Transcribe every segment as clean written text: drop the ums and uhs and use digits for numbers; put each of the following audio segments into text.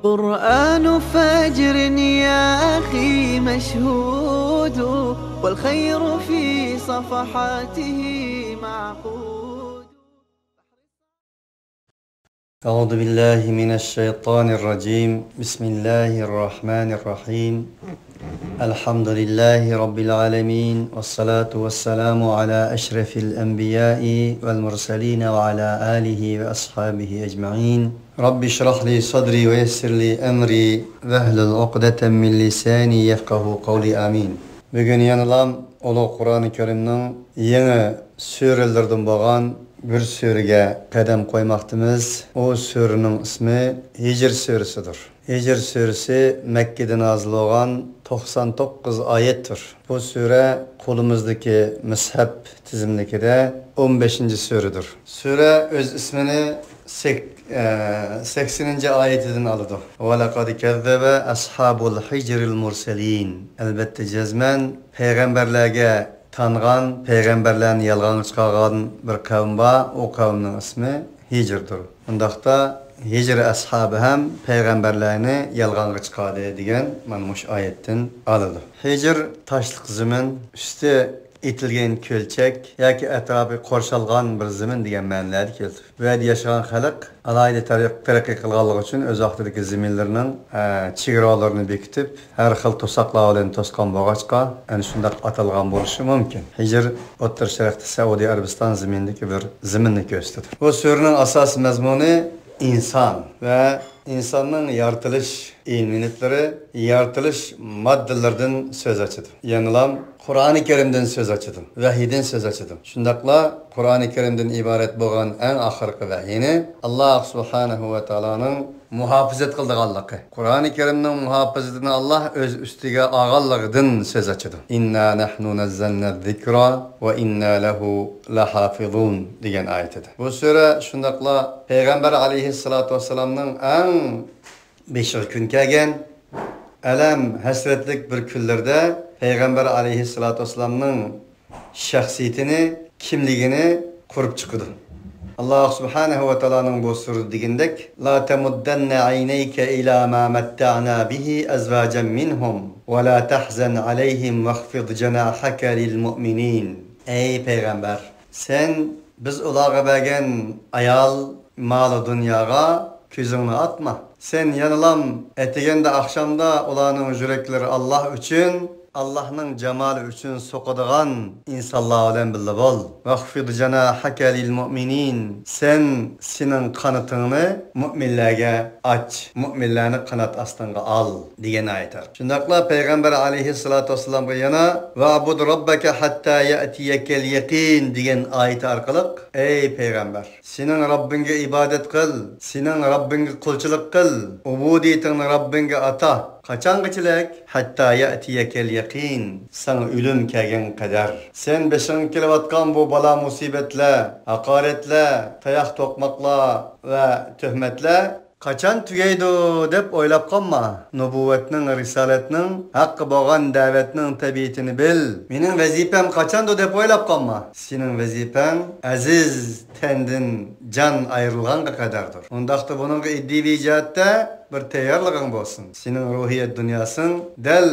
قرآن فجر يا أخي مشهود، والخير في صفحاته معقود. أعوذ بالله من الشيطان الرجيم. بسم الله الرحمن الرحيم. الحمد لله رب العالمين، والصلاة والسلام على أشرف الأنبياء والمرسلين وعلى آله وأصحابه أجمعين. رب اشرح لي صدري ويسر لي أمري واحلل عقدة من لساني يفقه قولي آمين. Bugün yanılam Ulu Kur'an-ı Kerim'nin yeni sürelerden boğan bir sürege qədəm qoymaqdımız. O sürünün ismi Hicr süresidir. Hicr süresi Mekke'de nazil olan 99 ayettir. Bu süre kolumuzdaki mishab tizimlikide 15. süredir. Süre öz ismini 80. ayetinden aldı. وَلَقَدْ كَذَّبَ أَصْحَابُ الْحِجْرِ الْمُرْسَلِينَ. Elbette cezmen peygamberlerge tanıgan, peygamberlerini yalğanga çıkargan bir kavim var. O kavimnin ismi Hicr'dir. Undaqda Hicr ashabı hem peygamberlerini yalğanga çıkardı degan mana mush ayetden alındı. Hicr taşlık zemin, üstü itilgen kölçek yoki atrofi qo'rshalgan bir zemin degan ma'nolarda keldi. Bu yerda yashagan xalq alohida taraqqiy qilganligi uchun o'z vaqtidagi zeminlarning chegaralarini bekitib, har xil to'saqlar bilan to'sgan bo'lg'achqa ana shundoq atalgan bo'lishi mumkin. Hicr O'rta Sharqda Saudiya Arabiston zemindagi bir zeminni ko'rsatadi. Bu suraning asosiy mazmuni inson va insanның yaratilish elementlari, yaratilish maddalaridan so'z ochadi. Ya'nilam Qur'oni Karimdan so'z ochadi, vahiydan so'z ochadi. Shundaqla Qur'oni Karimdan iborat bo'lgan eng oxirgi vahiyni Alloh subhanahu va taoloning muhofazat qildiganligi, Qur'oni Karimning muhofazatini Alloh o'z ustiga olganligidan so'z ochadi. Inna nahnu nazzalna zikra va inna lahu lahafizun degan oyatida. Bu sura shundaqla payg'ambar alayhissalatu vassalamning eng beshig'i kun kelgan alam hasratlik bir kunlarda payg'ambar alayhissalatu vassalamning shaxsiyatini, kimligini qurib chiqdi. Alloh subhanahu va taoloning bu sura degandek: La tamuddanna aynayka ila ma matta'na bihi azwajan minhum va la tahzan alayhim vakhfid janahaka lil mu'minin. Ey payg'ambar, sen biz ularga bergan ayol, moli dunyoga ko'zingni atma. Sen yanilam etiganda akşamda ularning yuraklari Alloh uchun, Allah'ın cemali üçün soqadigan insanlar bilan birga bo'l. Vakhfid janahaka lil mu'minin. Sen sening qanotingni mu'minlarga och, mu'minlarni qanot ostingga ol degan oyat. Shundaqla payg'ambar alayhissalatu vassalamga yana va'bud robbaka hatta ya'tiyakal yaqin degan oyat orqali ey payg'ambar, sening Robbingga ibodat qil, sening Robbingga qulchilik qil, ubudiyatingni Robbingga ata. Qachongachilik? Hatta ya'tiyakal yaqin. Sana o'lim kelgan qadar. Sen beshing kelayotgan bu balo musibatlar, haqoratlar, tayoq to'qmoqlar va tuhmatlar qachon tugaydi deb o'ylab qolma. Nubuvatning, risolatning, haqqi bo'lgan da'vatning tabiatini bil. Mening vazifam qachondir deb o'ylab qolma. Sening vazifang aziz tandin jon ayrilganga qadardir. Undaqda buningga iddiviy jihatda bir tayyorliging bo'lsin. Sening ruhiyat dunyosing dal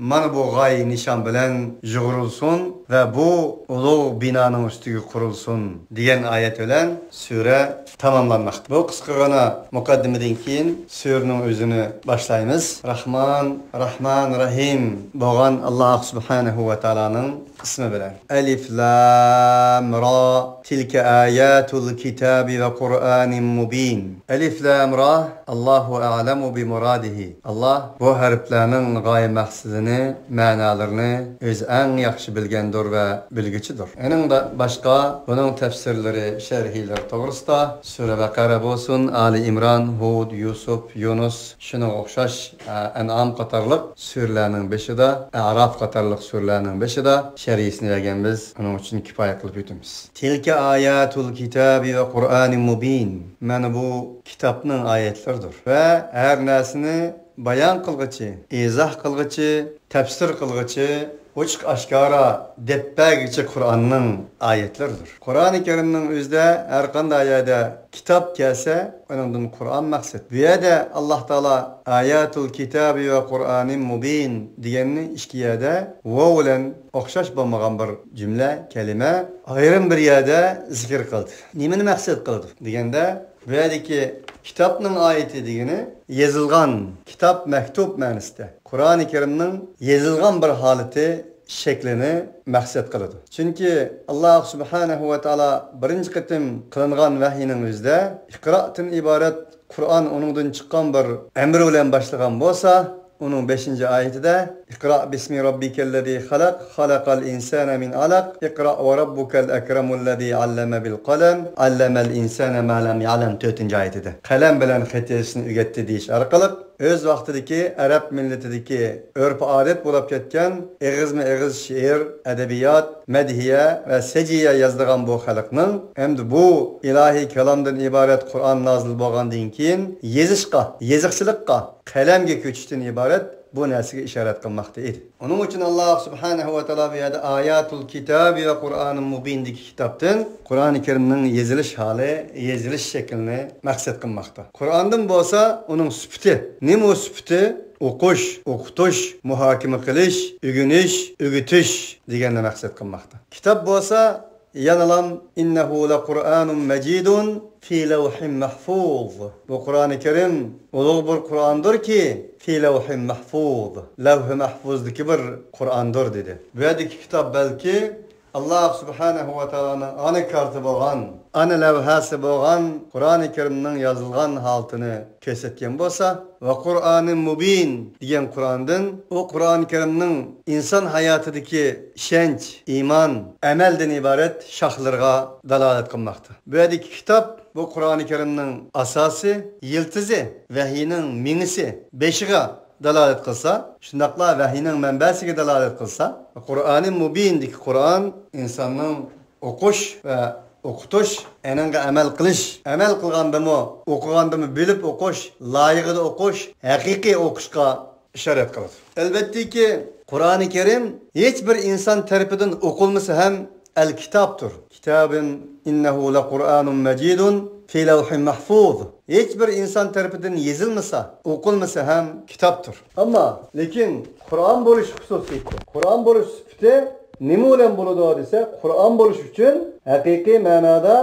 mana bu g'oya nishon bilan yug'urilsin va bu ulug' binoning ustiga qurilsin degan oyat bilan sura tamomlanmoqda. Bu qisqagina muqaddimadan keyin suraning o'zini boshlaymiz. Rahman, Rahman, Rahim bo'lgan Alloh subhanahu va taoloning ismi bilan. Alif lam ra tilka ayatul kitabi va Qur'anin mubin. Alif lam ra Allohu a'lamu bi muradihi. Alloh bu harflarning g'oya maqsadini, ma'nolarini o'zi eng yaxshi bilgandir va bilguchidir. Uning boshqa buning tafsirlari, sharhlari to'g'risida Sura Baqara bo'lsin, Ali Imron, Hud, Yusuf, Yunus shunga o'xshash An'am qatorliq suralarning beshida, A'rof qatorliq suralarning beshida şerhisini berganmiz. Uning uchun kifoya qilib o'tamiz. Tilka ayatul kitabi va Qur'anin mubin. Mana bu kitobning oyatlaridir va har narsani bayon qilg'ichi, izoh qilg'ichi, tafsir qilg'ichi ochiq oshkora deb berguchi Qur'onning oyatlaridir. Qur'oni Karimning o'zida har qanday yerda kitob kelsa, uningdan Qur'on maqsad. Bu yerda Alloh taolo ayatul kitabi va Qur'onin mubin deganni ikki yerda vav bilan o'xshash bo'lmagan bir jumla, kalima ayrim bir yerda zikr qildi. Nimani maqsad qildi deganda, bu yerdagi kitobning oyati degani yozilgan kitob, maktub ma'nosida. Qur'oni Karimning yozilgan bir holati shaklini maqsad qiladi. Chunki Alloh subhanahu va taolo birinchi qitim qilingan vahiyning o'zida iqrodan iborat Qur'on uningdan chiqqan bir amr bilan boshlagan bo'lsa, uning 5-oyatida iqro bismi robbikallazi xalaq, xalaqal insana min alaq, iqro va robbukal akramullazi allama bil qalam, allamal insana ma lam ya'lam 4-oyatida qalam bilan xat yozishni o'rgatdi deyish orqali o'z vaqtidagi arab millatidagi urf-odat bo'lib ketgan eg'izma-eg'iz she'r, adabiyot, madhiya va sajiya yozdigan bu xalqning endi bu ilohiy kalomdan iborat Qur'on nozil bo'lgandan keyin yozishga, yoziqchilikqa, qalamga ko'chishdan iborat bu narsaga ishorat qilmoqda edi. Uning uchun Alloh subhanahu va taolo bu yerda ayatul kitabi va Qur'onin mubindagi kitobdan Qur'oni Karimning yozilish holi, yozilish shaklini maqsad qilmoqda. Qur'ondan bo'lsa uning sifati, nima u sifati? O'qish, o'qitish, muhokama qilish, o'rganish, o'rgatish deganni maqsad qilmoqda. Kitob bo'lsa yanalam innahu laqur'onun majidun fi lawhin mahfuz. Bu Qur'oni Karim ulug' bir Qur'ondirki, fi lawhin mahfuz, lavh-i mahfuzdagi bir Qur'ondir dedi. Bu yerdagi kitob balki Alloh subhanahu va taoloning ana karti bo'lgan, ana lavhasi bo'lgan Qur'oni Karimning yozilgan holatini ko'rsatgan bo'lsa va Qur'oni Mubin degan Qur'ondan u Qur'oni Karimning inson hayotidagi ishonch, iymon, amaldan iborat shoxlarga dalolat qilmoqda. Bu yerdagi kitob bu Qur'oni Karimning asosi, yiltizi, vahiyning mingisi, beshig'i dalolat qilsa, shundaqla vahiyning manbasiga dalolat qilsa, Qur'oni Mubindagi Qur'on insonning o'qish va o'qitish, aninga amal qilish, amal qilgandimi, o'qigandimi bilib o'qish, loyig'ida o'qish, haqiqiy o'qishga ishorat qiladi. Albattaki, Qur'oni Karim hech bir inson tarafidan o'qilmasa ham el-kitobdir. Kitabun innahu laqur'onun majidun fi lawhin mahfuz. Hech bir inson tarafidan yozilmasa, o'qilmasa ham kitobdir. Ammo lekin Qur'on bo'lish xususiyati, Qur'on bo'lish sifati nima bilan bo'ladi desa, Qur'on bo'lish uchun haqiqiy ma'noda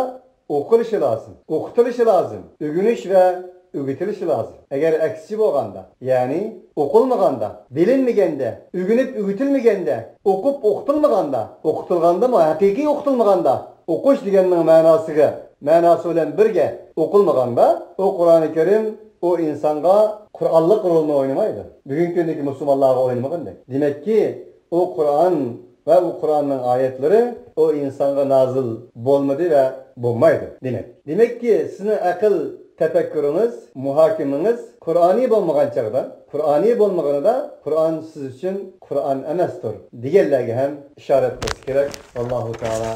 o'qilishi lozim, o'qitilishi lozim, o'rganish va o'rgatilishi lozim. Agar aksicha bo'lganda, ya'ni o'qilmaganda, bilinmaganda, o'rganib o'rgatilmaganda, o'qib o'qitilmaganda, o'qitilgandami haqiqiy o'qitilmaganda, o'qish deganning ma'nosiga, ma'nosi bilan birga o'qilmaganda, u Qur'oni Karim u insonga Qur'onlik rolini o'ynamaydi. Bugungi kundagi musulmonlarga o'ynamaganda. Demakki, u Qur'on va u Qur'onning oyatlari u insonga nozil bo'lmadi va bo'lmaydi demak. Demakki, sizning aql tafakkuriniz, muhokamangiz Qur'oniy bo'lmagan chaqda, Qur'oniy bo'lmaganida Qur'on siz uchun Qur'on emasdir deganlarga ham ishorat qilish kerak. Allohu taolo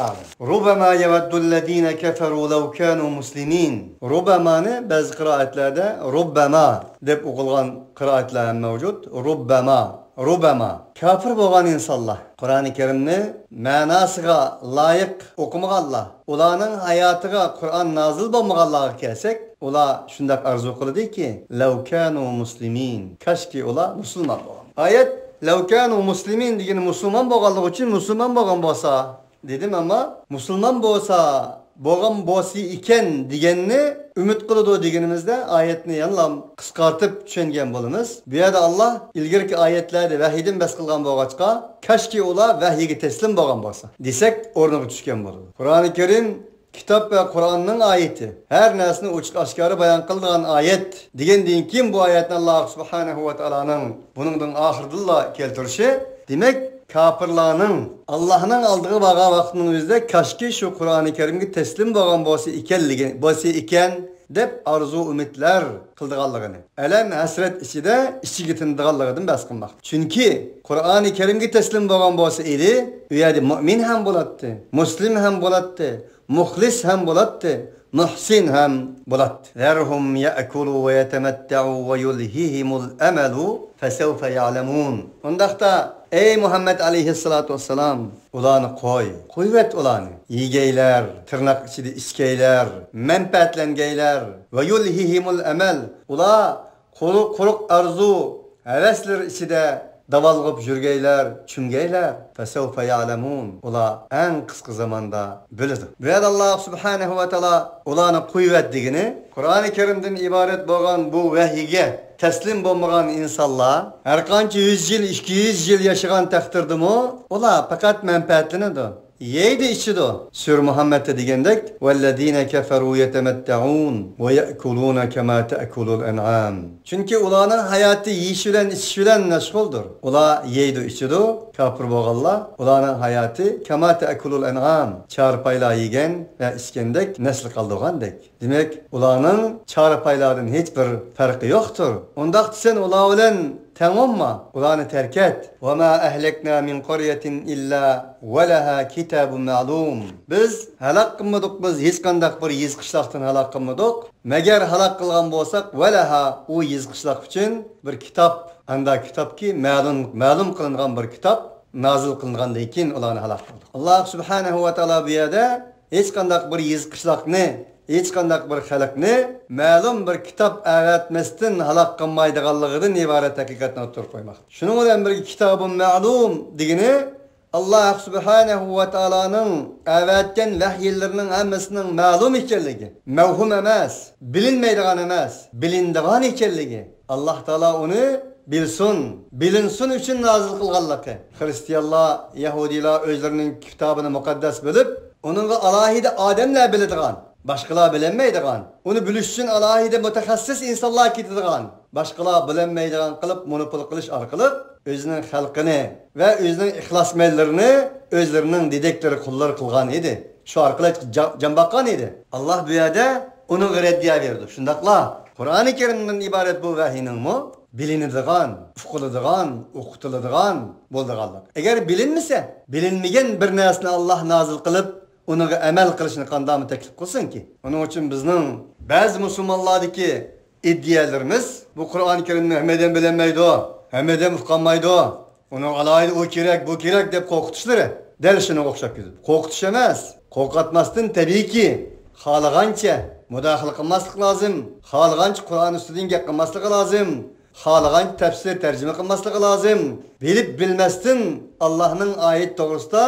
a'lam. Rubama yawaddullazina kafaru law kanu muslimin. Rubamani ba'zi qiroatlarda rubbama deb o'qilgan qiroatlar ham mavjud. Rubbama, rubama kafir bo'lgan insonlar Qur'oni Karimni ma'nosiga loyiq o'qimaganlar, ularning hayotiga Qur'on nozil bo'lmaganlarga kelsak, ular shundoq orzu qiladiki, law kanu muslimin, kashki ular musulmon bo'lgan. Oyat law kanu muslimin degani musulmon bo'lganligi uchun musulmon bo'lgan bo'lsa dedim, ammo musulmon bo'lsa bo'lgan bo'lsa ekan deganni umid qiladi deganimizda oyatni yanlam qisqartib tushungan bo'lamiz. Bu yerda Alloh ilgirki oyatlarda vahiydan bas qilgan bo'lg'achqa, kashki ular vahiyga taslim bo'lgan bo'lsa desak o'rniga tushgan bo'ladi. Qur'oni Karim kitob va Qur'onning oyati, har narsani ochiq oshkora bayon qilgan oyat degandan keyin bu oyatni Alloh subhanahu va taoloning buningdan oxiridilla keltirishi, demak kafirlarning Allohning oldiga borgan vaqtning o'zida kashki shu Qur'oni Karimga taslim bo'lgan bo'lsa ekanligi, bo'lsa ekan deb orzu umidlar qildiganligini, alam hasrat ichida ichiga tindiganligidan bas qilmoqda. Chunki Qur'oni Karimga taslim bo'lgan bo'lsa edi, u yerda mo'min ham bo'ladi, muslim ham bo'ladi, muxlis ham bo'ladi, muhsin ham bo'ladi. Zarhum ya'kulu va yatamatta'u va yulhihimul amalu fasawfa ya'lamun. Undaqda ey Muhammed aleyhissalatu vesselam, ularni qo'y, qo'yvet ularni. Yegaylar, tirnoq ichida ichgaylar, manfaatlangaylar va yulhihimul amal. Ular quruq arzu, havaslar ichida davalg'ib yurgaylar, chumgaylar. Fasawfa ya'lamun. Ular eng qisqa zamonda biladi. Bu yerda Alloh subhanahu va taolo ularni qo'yvet degani Qur'oni Karimdan iborat bo'lgan bu vahiyga taslim bo'lmagan insonlar har qancha 100 yil, 200 yil yashagan taqdirdimi, ular faqat manfaatlanadi. Yeydi, ichidi. Sur Muhammed'de degandek, "Vellezine keferu yetematta'un ve ya'kuluna kema ta'kulul en'am." Chunki ularning hayoti yeyish bilan, ichish bilan mashg'uldir. Ular yeydi, ichidi, kofir bo'lganlar, ularning hayoti kema ta'kulul en'am, charpaylar yegan va ichgandek, nasl qoldirgandek. Demak, ularning charpaylardan hech bir farqi yo'qdir. Undaq sen ular bilan tamamma, ularni terk et. Va ma ahlakna min qaryatin illa va laha kitabun ma'lum. Biz halak qilmadik, biz hech qanday bir yez qishloqdan halak qilmadik. Magar halak qilgan bo'lsak, va laha u yez qishloq uchun bir kitob, anda kitobki ma'lum qilingan bir kitob nozil qilingandan keyin ularni halak qildik. Alloh subhanahu va taolo bu yerda hech qanday bir yez qishloqni, hech qanday bir xalqni ma'lum bir kitob avatmasdan halok qilmaydiganligidan iborat haqiqatni o'tirib qo'ymoqda. Shuning bilan birga kitobun ma'lum degani Alloh subhanahu va taoloning avatgan vahiylarining hammasining ma'lum ekanligi, mavhum emas, bilinmaydigan emas, bilindigan ekanligi. Alloh taolo uni bilsin, bilinsin uchun nozil qilganligi. Xristianlar, yahudiylar o'zlarining kitobini muqaddas bilib, uningga alohida odamlar biladigan, boshqalar bilinmaydigan, uni bilish uchun alohida mutaxassis insonlar ketadigan, boshqalar bilinmaydigan qilib monopol qilish orqali o'zining xalqini va o'zining ixlosmandlarini o'zlarining dedeklari qullar qilgan edi. Shu orqali jon boqqan edi. Alloh bu yerda uningga raddiya berdi. Shundaqla Qur'oni Karimdan iborat bu vahiyningmi bilinadigan, uqiladigan, o'qitiladigan bo'ldiganlik. Agar bilinmasa, bilinmagan bir narsani Alloh nozil qilib uningga amal qilishni qandaymi taklif qilsinki? Uning uchun bizning ba'zi musulmonlardagi iddialarimiz bu Qur'oni Karimni hammadan bilinmaydi, hammadan uqolmaydi, uni alohida u kerak, bu kerak deb qo'rqitishlari dal shunga o'xshab ketadi. Qo'rqitish emas, qo'rqatmasdan tabiiyki xohlagancha mudohala qilmaslik lozim, xohlagancha Qur'on ustidan gap qilmasligi lozim, xohlagancha tafsir tarjima qilmasligi lozim. Bilib bilmasdan Allohning oyat to'g'risida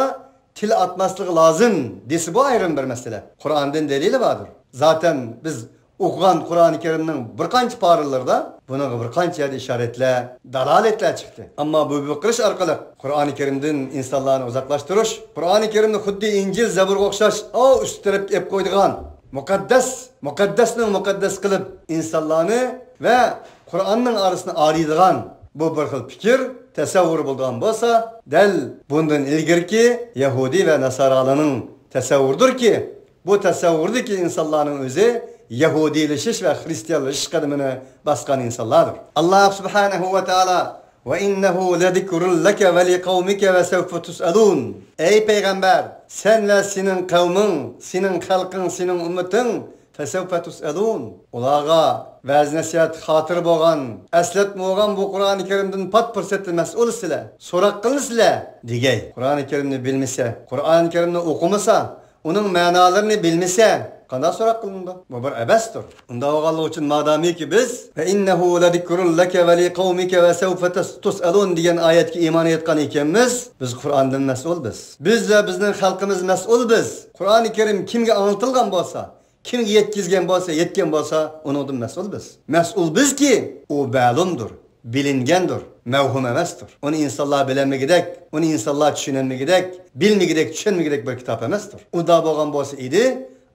til atmaslığı lazım desi bu ayrı bir mesele. Kur'an'dan delili vardır. Zaten biz okuyan Kur'an-ı Kerim'nin bir qancha paralarida buna bir qancha yerda işaretler, dalaletler çıktı. Ama bu qilish orqali Kur'an-ı Kerim'den insanlarni uzaklaştırış, Kur'an-ı Kerimni xuddi İncil, Zaburga o'xshash o üst tarafga ep qo'ydigan muqaddas, muqaddasning muqaddas qilib insanlarni va Kur'anning arasini ariydigan bu bir xil fikr tasavvur bo'lgan bo'lsa, dal bundan ilgirki Yahudi va Nasaralarning tasavvurdirki, bu tasavvurdiki insonlarning o'zi Yahudileşiş va Xristianlashish qadamini bosgan insonlardir. Alloh subhanahu va taolo va innahu ladikrun laka va liqaumika va sawfa tusalun. Ey payg'ambar, sen va sening qavming, sening xalqing, sening ummating fesevfe tus'alun. Ularga vaz nasihat xotir bo'lgan, eslatma bo'lgan bu Qur'oni Karimdan pat fursatda mas'ul sizlar, so'roq qilinsizlar degay. Qur'oni Karimni bilmasa, Qur'oni Karimni o'qimasa, uning ma'nolarini bilmasa, qanday so'roq qilindi? Bu bir abasdir. Unda bo'lganligi uchun madamiki biz va innahu ladikrun laka va liqaumika va sawfa tus'alun degan oyatga iymon etgan ekanmiz, biz Qur'ondan mas'ulmiz. Biz va bizning xalqimiz mas'ulmiz. Qur'oni Karim kimga anlatilgan bo'lsa, kimga yetkizgan bo'lsa, yetgan bo'lsa, uningdan mas'ulmiz. Mas'ul bizki, u ma'lumdir, bilingandir, mavhum emasdir. Uni insonlar bilamigidek, uni insonlar tushunamigidek, bilmigidek, tushunmigidek bir kitob emasdir. Unda bo'lgan bo'lsa edi,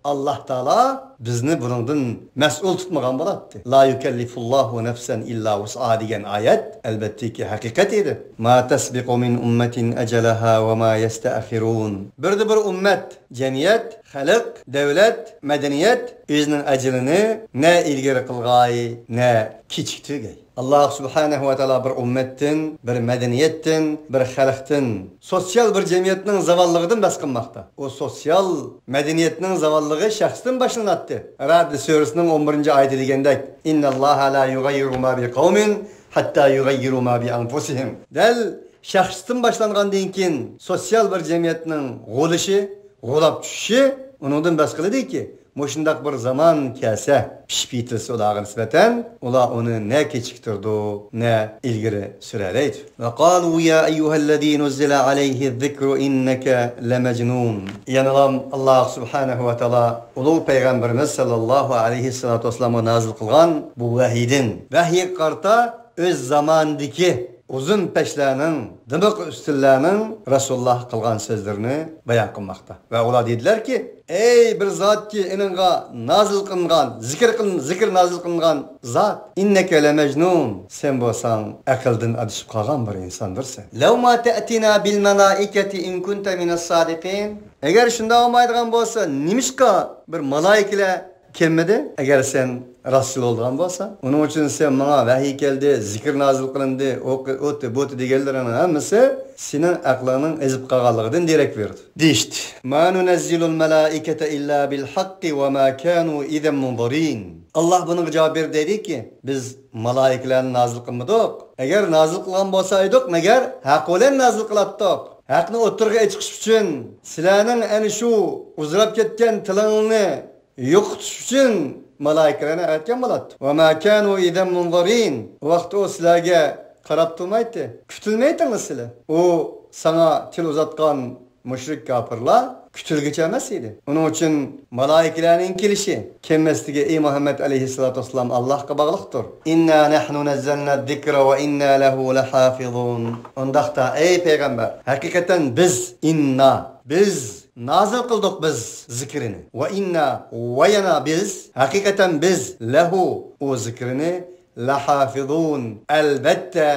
Allah Teala bizni buningdan mas'ul tutmagan bo'ladi. La yukallifullohu nafsan illa wus'aha degan oyat albattaki haqiqat edi. Ma tasbiqu min ummatin ajalaha va ma yasta'khirun. Birda bir ummat, jamiyat, xalq, davlat, madaniyat o'zining ajalini na ilgari qilg'ay, na kechiktirgay. Allah subhanahu va taolo bir ummatdan, bir madaniyatdan, bir xalqdan, sotsial bir jamiyatning zavolligidan bas qilmoqda. O sotsial madaniyatning zavolligi shaxsdan boshlanadi. qiladi. Ra'd surasining 11-oyati degandek, innallaha la yugayyiru ma bi qavmin hatta yugayyiru ma bi anfusihim. Dal shaxsdan boshlangandan keyin sotsial bir jamiyatning g'olishi, g'olab tushishi uningdan bas qiladiki, mushundaq bir zaman kelsa, pishib yetilsa ularga nisbatan, ular uni na kechiktirdi, na ilgari suralaydi. Va qalu ya ayyuhallazi nuzila alayhi zikru innaka lamajnun. Yana Alloh subhanahu va taolo ulug' payg'ambarimiz sallallohu alayhi salatu vassalamga nozil qilgan bu vahiydin vahiy qarta o'z zamondagi uzun peshlarning, dimiq ustunlarning Rasululloh qilgan so'zlarini bayon qilmoqda. Va ular dedilarki, ey bir zotki ininga nozil qilingan, zikr nozil qilingan zot, innaka lamajnun, sen bo'lsang aqldan adashib qolgan bir insondirsan. Law ma ta'tina bil malaikati in kunta minas sodiqin. Agar shunda olmaydigan bo'lsa, nimishqa bir malaikalar kelmadi? Agar sen rostchil bo'lgan bo'lsa, uning uchun sen menga vahiy keldi, zikr nozil qilindi, o'ti, bo'ti deganlarning hammasi sening aqlingning ezib qolganligidan derak berdi. Deyishdi. Ma nunazzilul malaikata illa bil haqqi va ma kanu idan munzirin. Alloh bunga javob berdi, dediki, biz malaikalarni nozil qilmadik. Agar nozil qilgan bo'lsa edik, magar haq bilan nozil qilatdik. Haqni o'tirg'a chiqish uchun sizlarning ana shu uzrab ketgan tilingni yo'qotish uchun malaikalarni aytgan bo'ladi. Va ma kanu idan munzirin. Vaqt u sizlarga qarab turmaydi, kutilmaydingiz sizlar. U sana til uzatgan mushrik kofirlar kutilgicha emas edi. Uning uchun malaikalarning kelishi, kelmasligi ey Muhammad alayhissalatu vassalam Allohga bog'liqdir. Inna nahnu nazzalna zikra va inna lahu lahafizun. Undaqda ey payg'ambar, haqiqatan biz inna biz nazil qildik biz zikrini. Va inna va yana biz haqiqatan biz lahu o zikrini lahafizun albatta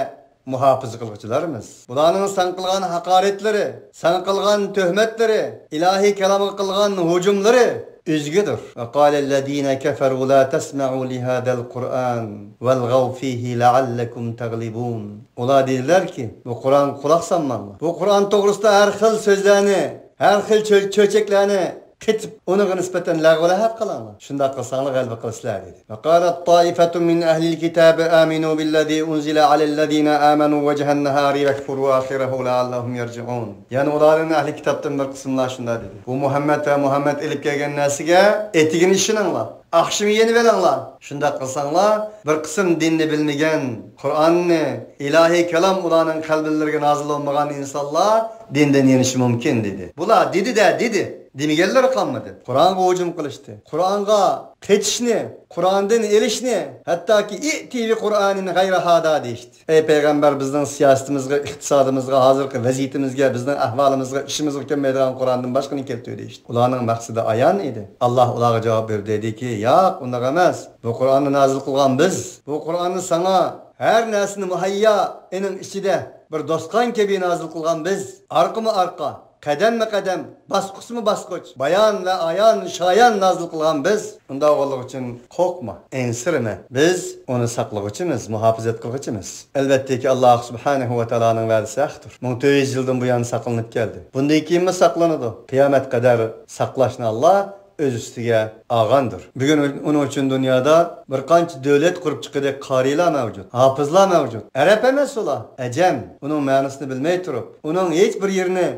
muhofiz qilg'uchilarimiz. Bularning san qilgan haqoratlari, san qilgan tuhmatlari, ilohiy kalomga qilgan hujumlari üzgüdür. Ve kâlellezîne keferû lâ tesme'û lihâzel Kur'an velgav fîhî leallekum teglibûn. Ular dediler ki, bu Kur'an kulak sanmanglar. Bu Kur'an to'g'risida har xil so'zlarni, har xil cho'chaklarni qetib, unga nisbatan lag'v-lahab qilinglar. Shunday qilsanglar g'alaba qilasizlar dedi. Ve qalat taifetun min ahlil kitabi aminu billazi unzila alellezina amanu wajhan nahari vekfuru akhirahu leallahum yerciun. Yani ularning ahli kitaptan bir qismlar shunday dedi. Bu Muhammad va Muhammad elib kelgan narsaga etigini ishoninglar. Akşamı yeni veringlar. Shunday qilsanglar, bir qism dinni bilmagan, Qur'onni, ilahiy kalom ularning qalblariga nozil bo'lmagan insonlar dindan yenishi mumkin dedi. Bular dedi de dedi. Demaganlar qolmadi. Qur'onga hujum qilishdi. Qur'onga qechishni, Qur'ondan erishni, hattoki i'ti bi Qur'anin g'ayra hada deyishdi. Ey payg'ambar, bizning siyosatimizga, iqtisodimizga, hozirgi vaziyatimizga, bizning ahvolimizga, ishimizga kelmaydigan Qur'ondan boshqani keltir deyishdi. Ularning maqsadi ayon edi. Alloh ularga javob berdi, dediki, yo'q, unday emas. Bu Qur'onni nozil qilgan biz. Bu Qur'onni sana har narsani muhayyo ening ichida bir do'stqon kabi nozil qilgan biz. Orqama orqa, qadamma qadam, bosqichma bosqich, bayon va ayon, shoyon nozil qilgan biz. Unda bo'lg'ani uchun qo'rqma, ensirma. Biz uni saqlag'uchimiz, muhofazat qilg'uchimiz. Albattaki Alloh subhanahu va taoloning va'dasi haqdir. 1400 yildan buyon saqlanib keldi. Bundan keyinmi saqlanadi? Qiyomat qadar saqlashni Alloh o'z ustiga olgandir. Bugun uning uchun dunyoda bir qancha davlat qurib chiqidek qorilar mavjud, hofizlar mavjud. Arab emas ular, ajam. Uning ma'nosini bilmay turib, uning hech bir yerini,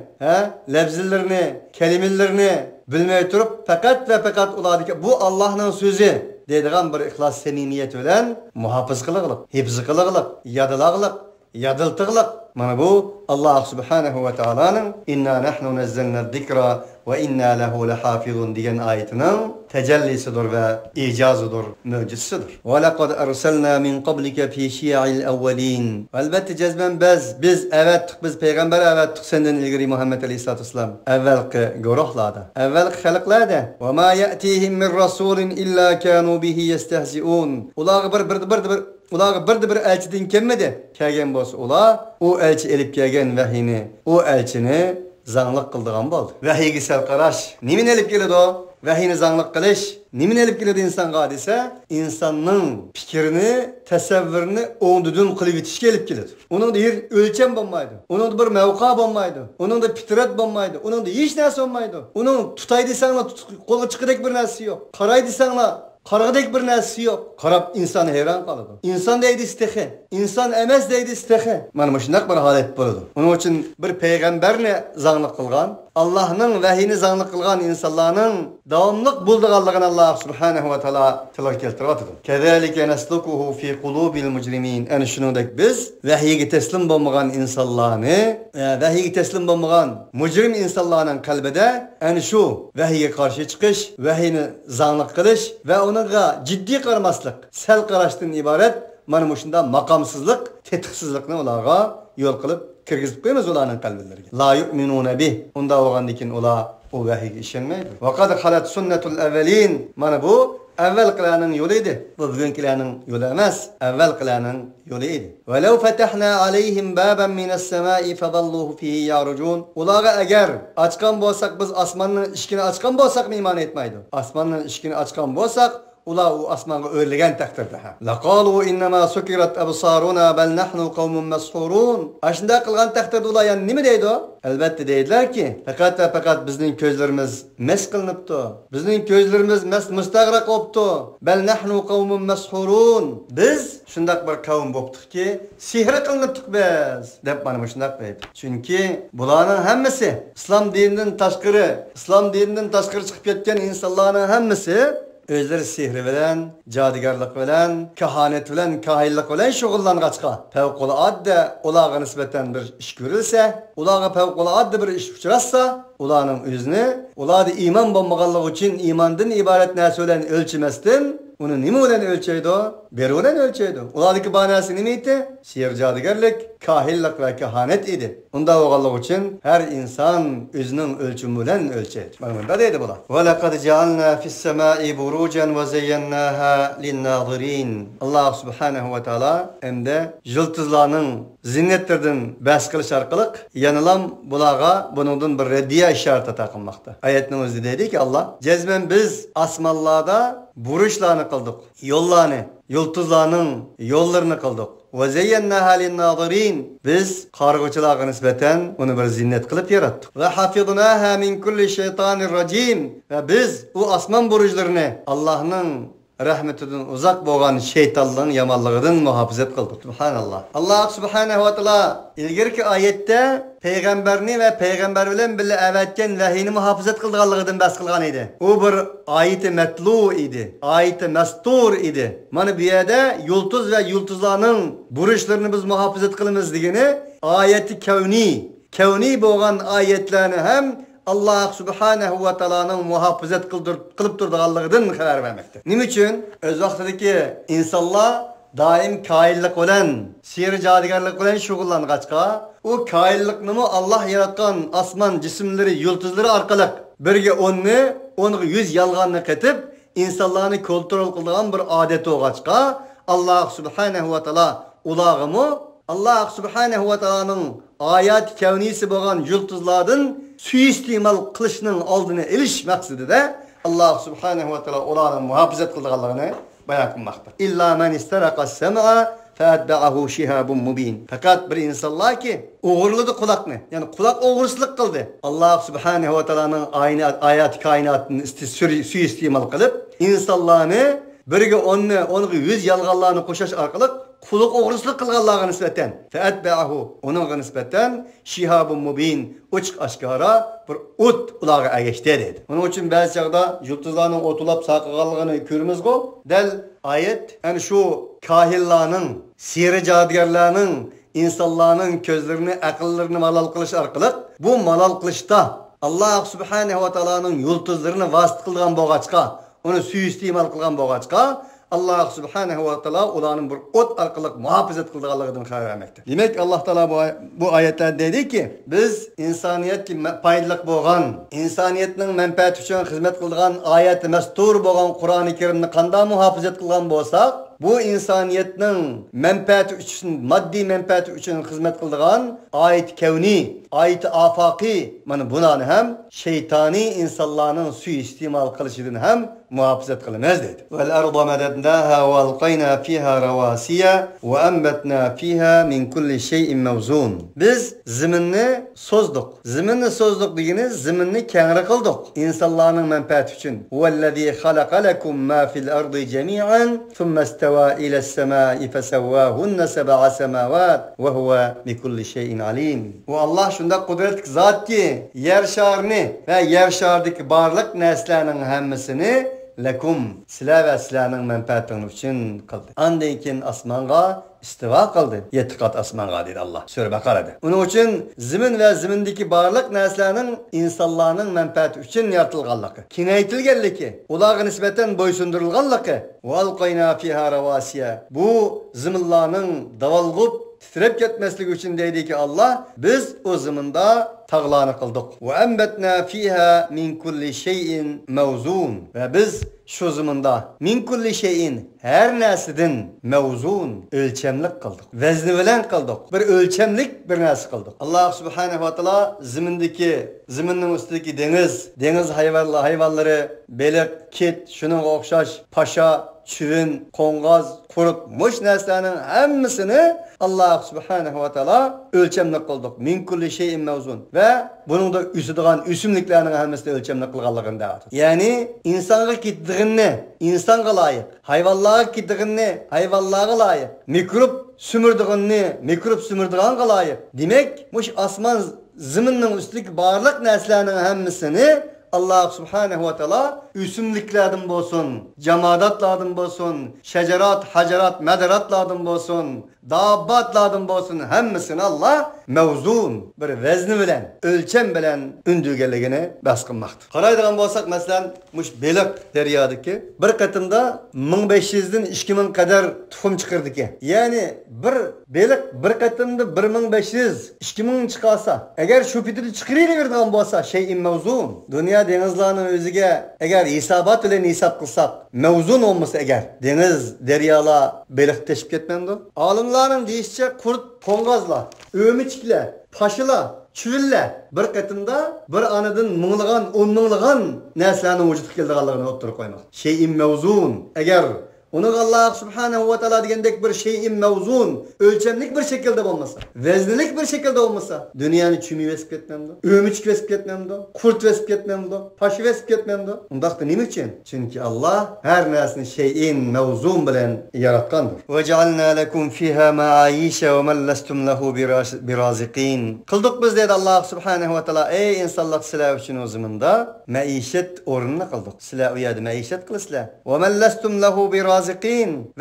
lafzlarini, kalimalarini bilmay turib, faqat va faqat ulardagi bu Allohning so'zi deydigan bir ixlos samimiyat bilan muhofiz qilig'liq, hifz qilig'liq, yodlag'liq, yodiltig'liq. Mana bu Alloh subhanahu va taoloning inna nahnu nazzalna zikra va inna lahu lahafizun degan oyatining tajallisidir va ijozidir, mo'jizasidir. Va laqad arsalna min qablika fi shi'il awwalin. Albatta jazman biz avatdiq, biz payg'ambar avatdiq sendan ilgari Muhammad alayhisolatu vassalam avvalgi guruhlarda, avvalgi xalqlarda. Va ma ya'tihim min rasulin illa kanu bihi yastehzi'un. Ularga bir elçiden kelmedi. Kelgan bo'lsa ular u elçi elib kelgan vahiyni, u elchini zangliq qildigan bo'ldi. Vahiyga sal qarash. Nimani elib keladi o? Vahiyni zanglik qilish nimani olib keladi insonga desa, insonning fikrini, tasavvurini o'ngdidan qilib yetishga olib keladi. Uningda yer o'lcham bo'lmaydi. Uningda bir mavqa bo'lmaydi. Uningda fitrat bo'lmaydi. Uningda hech narsa bo'lmaydi. Uning tutay desanglar qo'lga chiqidek bir narsasi yo'q. Qaray desanglar qarag'idek bir narsasi yo'q. Qarab inson hayron qoladi. Inson deydi istehi, inson emas deydi istehi. Mana shunday bir holat bo'ladi. Uning uchun bir payg'ambarni zanglik qilgan, Allohning vahiyini zanglik qilgan insonlarning davomliq bo'ldiganligini Alloh subhanahu va taolo tilga keltiryotdi. Kazalika naslukuhu fi qulubil mujrimin. Ana shuningdek biz vahiyga taslim bo'lmagan insonlarni, vahiyga taslim bo'lmagan mujrim insonlarning qalbida ana shu vahiyga qarshi chiqish, vahiyni zanglik qilish va uningga jiddiy qaramaslik, sal qarashdan iborat mana shunda maqomsizlik, tetiqsizlikni ularga yo'l qilib kirgizib qo'yamiz ularning qalblariga. La yu'minuna bih. Unda bo'lgandan ular u vahiyga ishonmaydi. Va qad halat sunnatul avvalin. Mana bu avval qilarning yo'li edi. Bu bugungilarning yo'li emas, avval qilarning yo'li edi. Va law fatahna alayhim baban minas samai fadalluhu fihi yarujun. Ularga agar ochgan bo'lsak, biz osmonning eshigini ochgan bo'lsak iymon etmaydi. Osmonning eshigini ochgan bo'lsak, ular u osmonga o'rlagan taqdirda ham. Laqalu innama sukirat absaruna bal nahnu qawmun mashurun. Ashunda qilgan taqdirda ular yana nima deydi? Albatta deydilarki, faqat va faqat bizning ko'zlarimiz mas qilinibdi. Bizning ko'zlarimiz mas mustag'raq bo'libdi. Bal nahnu qawmun mashurun. Biz shundaq bir qavm bo'ptiqki, sehr qilinibdik biz deb mana shundaq deydi. Chunki bularning hammasi islom dinidan tashqari, islom dinidan tashqari chiqib ketgan insonlarning hammasi o'zlari sehri bilan, jodigarlik bilan, kahonet bilan, kahinlik bilan shug'ullangancha favqulodda ularga nisbatan bir ish ko'rilsa, ularga favqulodda bir ish uchrasa, ularning o'zini ularda iymon bo'lmaganligi uchun iymondan iborat narsa bilan o'lchamasdan, uni nima bilan o'lchaydi? Beru bilan o'lchaydi. Ulardagi banasi nima edi? Sehr, jodigarlik, kahinlik va kahonet edi. Unda bo'lganligi uchun har inson o'zining o'lchami bilan o'lchaydi. Mana bunda deydi bular. Va laqad ja'alna fis samai burujan va zayyannaha lin-nazirin. Alloh subhanahu va taolo endi yulduzlarning zinnatlaridan bahs qilish orqali yanalam bularga buningdan bir raddiya ishorati ato qilmoqda. Oyatning o'zida deydiki Alloh, jazman biz osmonlarda burushlarni qildik, yo'llarni, yulduzlarning yo'llarini qildik. Va zayyannaha lin-nazirin. Biz qarg'uvchilarga nisbatan uni bir zinnat qilib yaratdik. Va hafiznaha min kulli shaytonir rojim. Va biz u osmon burujlarini Allohning rahmatidan uzoq bo'lgan shaytonning yomonligidan muhofazat qildik. Subhanalloh. Alloh subhanahu va taolo ilgirki oyatda payg'ambarni va payg'ambar bilan birga avatgan vahiyni muhofazat qilganligidan bahs qilgan edi. U bir oyati matlu edi, oyati mastur edi. Mana bu yerda yulduz va yulduzlarning burushlarini biz muhofazat qilamiz degani oyati kavniy, kavniy bo'lgan oyatlarni ham Alloh subhanahu va taoloning muhofazat qilib turganligidan xabar bermoqda. Nima uchun? O'z vaqtidagi insonlar doim koinlik bilan, sehr jodigarlik bilan shug'ullangancha, u koinlikni Alloh yaratgan osmon jismlari, yulduzlari orqali birga 10ni, 10ga 100 yolg'onni qetib, insonlarni kontrol qiladigan bir odat o'g'achqa, Alloh subhanahu va taolo ularga Alloh subhanahu va taoloning oyat kavniysi bo'lgan yulduzlardan suiiste'mol qilishning oldini olish maqsadida Alloh subhanahu va taolo ularni muhofazat qilganligini bayon qilmoqda. Illa man istaraqa as-sam'a fa'atba'ahu shihabun mubin. Faqat bir insonlarki o'g'irladi quloqni, ya'ni quloq o'g'rislik qildi. Alloh subhanahu va taoloning oyat koinotini suiiste'mol qilib, insonlarni birga 10ni, 10ga 100 yolg'onlarni qo'shish orqali quloq o'g'rislik qilganlarga nisbatan fa'atba'ahu, uningga nisbatan shihabun mubin, ochiq oshkora bir o't ularga agashdi dedi. Uning uchun ba'zi chaqda yulduzlarning o'tilab saqlaganligini ko'ramiz-ku. Dal oyat ana shu kohinlarning, siri jodigarlarning insonlarning ko'zlarini, aqllarini malol qilish orqali bu malol qilishda Alloh subhanahu va taoloning yulduzlarini vasit qilgan bo'lg'achqa, uni suiiste'mol qilgan bo'lg'achqa Alloh subhanahu va taolo ularning bir o't orqali muhofazat qilganligidan xabar bermoqda. Demak, Alloh taolo bu oyatlarda dediki, biz insoniyatga foydali bo'lgan, insoniyatning manfaati uchun xizmat qilgan oyati mastur bo'lgan Qur'oni Karimni qanday muhofazat qilgan bo'lsak, bu insoniyatning manfaati uchun, moddiy manfaati uchun xizmat qiladigan oyat kavni, oyat afoqiy, mana bunani ham shaytoniy insonlarning suiiste'mol qilishidan ham muhofazat qilamiz deydi. Vel arda madadnaha va alqayna fiha rawasiya va anbatna fiha min kulli shay'in mawzun. Biz ziminni so'zdiq. Ziminni so'zdiq degani ziminni kengri qildik insonlarning manfaati uchun. Huvallazi khalaqa lakum ma fil ardi jami'an thumma istawa ila as-samai fasawwahunna sab'a samawat va huwa bi kulli shay'in alim. Va Alloh shunday qudratli zotki, yer sharini va yer sharidagi barliq narsalarning hammasini lakum, sizlar va sizlarning manfaatingiz uchun qildi. Andan keyin osmonga istiva qildi. 7 qat osmonga dedi Allah. Sura Baqarada. Uning uchun zimin va zimindagi barliq narsalarning insonlarning manfaati uchun yaratilganligi, kengaytirilganligi, ularga nisbatan bo'ysundirilganligi va alqayna fiha rawasiya. Bu ziminlarning davolg'ib titrab ketmasligi uchun deydiki Allah, biz o ziminda tağlarni qildik. Va anbatna fiha min kulli shay'in mawzun. Va biz shu ziminda min kulli shay'in har narsadan mavzun o'lchamlik qildik. Vazni bilan qildik. Bir o'lchamlik bir narsa qildik. Alloh subhanahu va taolo zimindagi, ziminning ustidagi dengiz, dengiz hayvonlari, baliq, kit, shuningga o'xshash pasha, chivin, qo'ng'oz, qurut, mush narsalarning hammasini Alloh subhanahu va taolo o'lchamlik qildik. Min kulli shay'in mavzun. Va buningda o'sadigan o'simliklarning hammasini o'lchamlik qilganligini deydi. Ya'ni insonga ketdig'ini insonga loyiq, hayvonlarga ketdig'ini hayvonlarga loyiq, mikrob sumirdig'ini mikrob sumirdig'anga loyiq. Demak, mush osmon ziminning ustidagi barliq narsalarning hammasini Allah subhanahu va taolo o'simliklardan bo'lsin, jamodatlardan bo'lsin, shajarat, hajarat, madaratlardan bo'lsin, dabbatlardan bo'lsin, hammasini Allah mavzun bir vazni bilan, o'lcham bilan undirganligini bas qilmoqda. Qaraydigan bo'lsak, masalan, mush beliq daryodagi bir qatimda 1500 dan 2000 qadar tuxum chiqardiki. Ya'ni bir beliq bir qatimda 1500 2000 chiqarsa, agar shu pitida chiqaraveradigan bo'lsa, shay'in mavzun, dunyo dengizlarning o'ziga agar hisobot bilan hisob qilsak, mavzun olmasa agar dengiz, daryolar beliq teshib ketmamdi? Olimlarning deyishicha, qurt, qo'ng'ozlar, o'michiklar, pashilar, chivinlar bir qatimda bir anadan minglagan, 10 minglagan narsalarning vujudga kelganligini o'ttirib qo'ymoqda. Shay'in mavzun. Agar uni Alloh subhanahu va taolo degandek bir shay'in mavzun, o'lchamlik bir shaklda bo'lmasa, vaznlik bir shaklda bo'lmasa, dunyoni chumi vesib ketmamdi, o'michik vesib ketmamdi, qurt vesib ketmamdi, pashi vesib ketmamdi. Undaqda nima uchun? Chunki Alloh har narsani shay'in mavzun bilan yaratgandir. Va ja'alna lakum fiha ma'ayisha va man lastum lahu biraziqin. Qildik biz dedi Alloh subhanahu va taolo, ey insonlar, sizlar uchun o'ziminda maishat o'rnini qildik. Sizlar u yerda maishat qilasizlar. Va man lastum lahu biraziqin.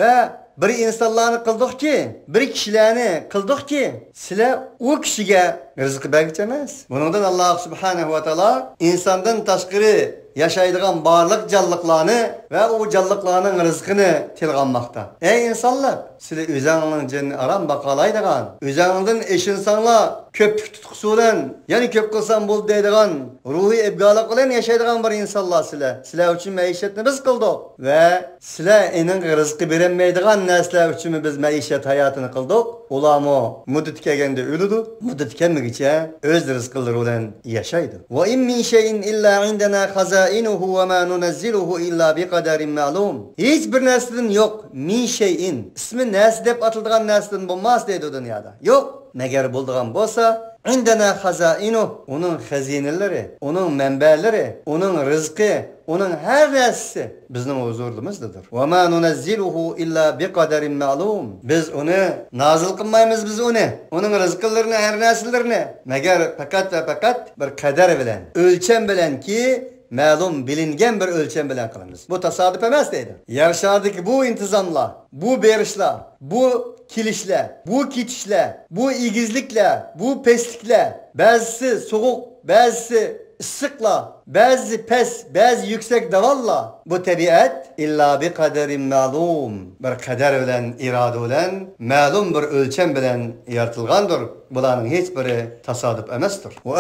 Va bir insonlarni qildikki, bir kishilarni qildikki, sizlar u kishiga rizq bergich emas. Buningdan Alloh subhanahu va taolo insondan tashqari yashaydigan barliq jonliqlarni va u jonliqlarning rizqini tilg'anmoqda. Ey insonlar, sizlar o'zingizning jinni arom baqolaydigan, o'zingizdan eshinsanglar ko'plik tutqusi bilan, ya'ni ko'p qilsam bo'ldi deydigan, ruhiy ebgoliq bilan yashaydigan bir insonlar sizlar. Sizlar uchun maishatni biz qildik va sizlar ening rizqi berolmaydigan narsalar uchun biz maishat hayotini qildik. Ularmi muddat kelganda o'ladi, muddat kelmaguncha o'z rizqlari bilan yashaydi. Va in min shay'in illa indana khazainuhu va ma nunazziluhu illa biqadarin ma'lum. Hech bir narsadan yo'q, min shay'in ismi narsa deb atiladigan narsadan bo'lmas deydi dunyoda. Yo'q, magar bo'ldigan bo'lsa, indana khazainu, uning xazinalari, uning manbalari, uning rizqi, uning har narsasi bizning huzurimizdadir. Va ma nunazziluhu illa biqadarin ma'lum. Biz uni nazil qilmaymiz, biz uni, uning rizqlarini, har narsalarini magar faqat va faqat bir qadar bilan, o'lcham bilanki ma'lum bilingan bir o'lcham bilan qilamiz. Bu tasodif emas deydi. Yer sharidagi bu intizomlar, bu berishlar, bu kelishlar, bu ketishlar, bu egizliklar, bu pestliklar, ba'zisi sovuq, ba'zisi issiqlar, Bazı pes, bazı yüksek davalla bu tabiat illa bi kaderin ma'lum. Bir kader bilen, irade bilen, ma'lum bir ölçem bilen yaratılgandır. Bularning hech biri tasodif emasdir. Va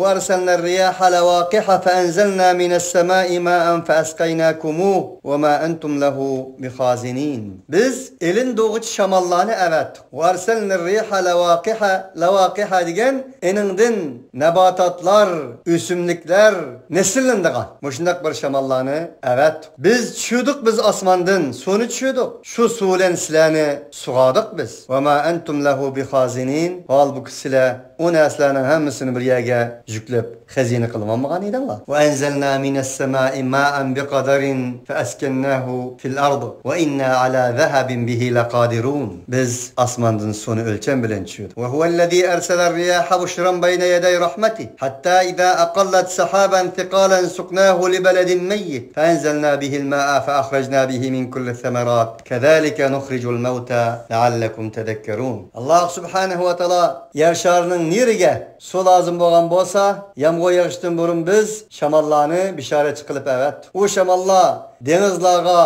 arsalna riyaha lavaqiha fa anzalna minas samai ma'an fa asqaynakumuhu va ma antum lahu bixazinin. Biz elin doğuç şamallarni avatdik. Va arsalna riyaha lavaqiha, lavaqiha degan eningdin nabatotlar, o'simliklar nesillandigan mushundaq bir shamallarni avatdik. Biz tushirdik, biz osmondan suvni tushirdik. Shu suv bilan sizlarni sug'ordik biz. Va ma antum lahu bixazinin. Halbuki sizlar o narsalarning hammasini bir yerga yuklab xazina qilib olmagan edinglar. Va anzalna minas samai ma'an biqadarin fa askannahu fil ard va inna ala zahabin bihi laqadirun. Biz osmondan suvni o'lcham bilan tushirdik. Va huvallazi arsala ar-riyaha bushran bayna yaday rahmati hatta iza aqallat sahaban thiqalan suqnahu li baladin mayyit fa anzalna bihi al-ma'a fa akhrajna bihi min kulli thamarat kadhalika nukhrijul mauta la'allakum tadhakkarun. Alloh subhanahu va taolo yer sharining neriga suv lozim bo'lgan bo'lsa, yomg'ir yog'ishdan burun biz shamallarni bishoratchi qilib avatdik. U shamallar dengizlarga,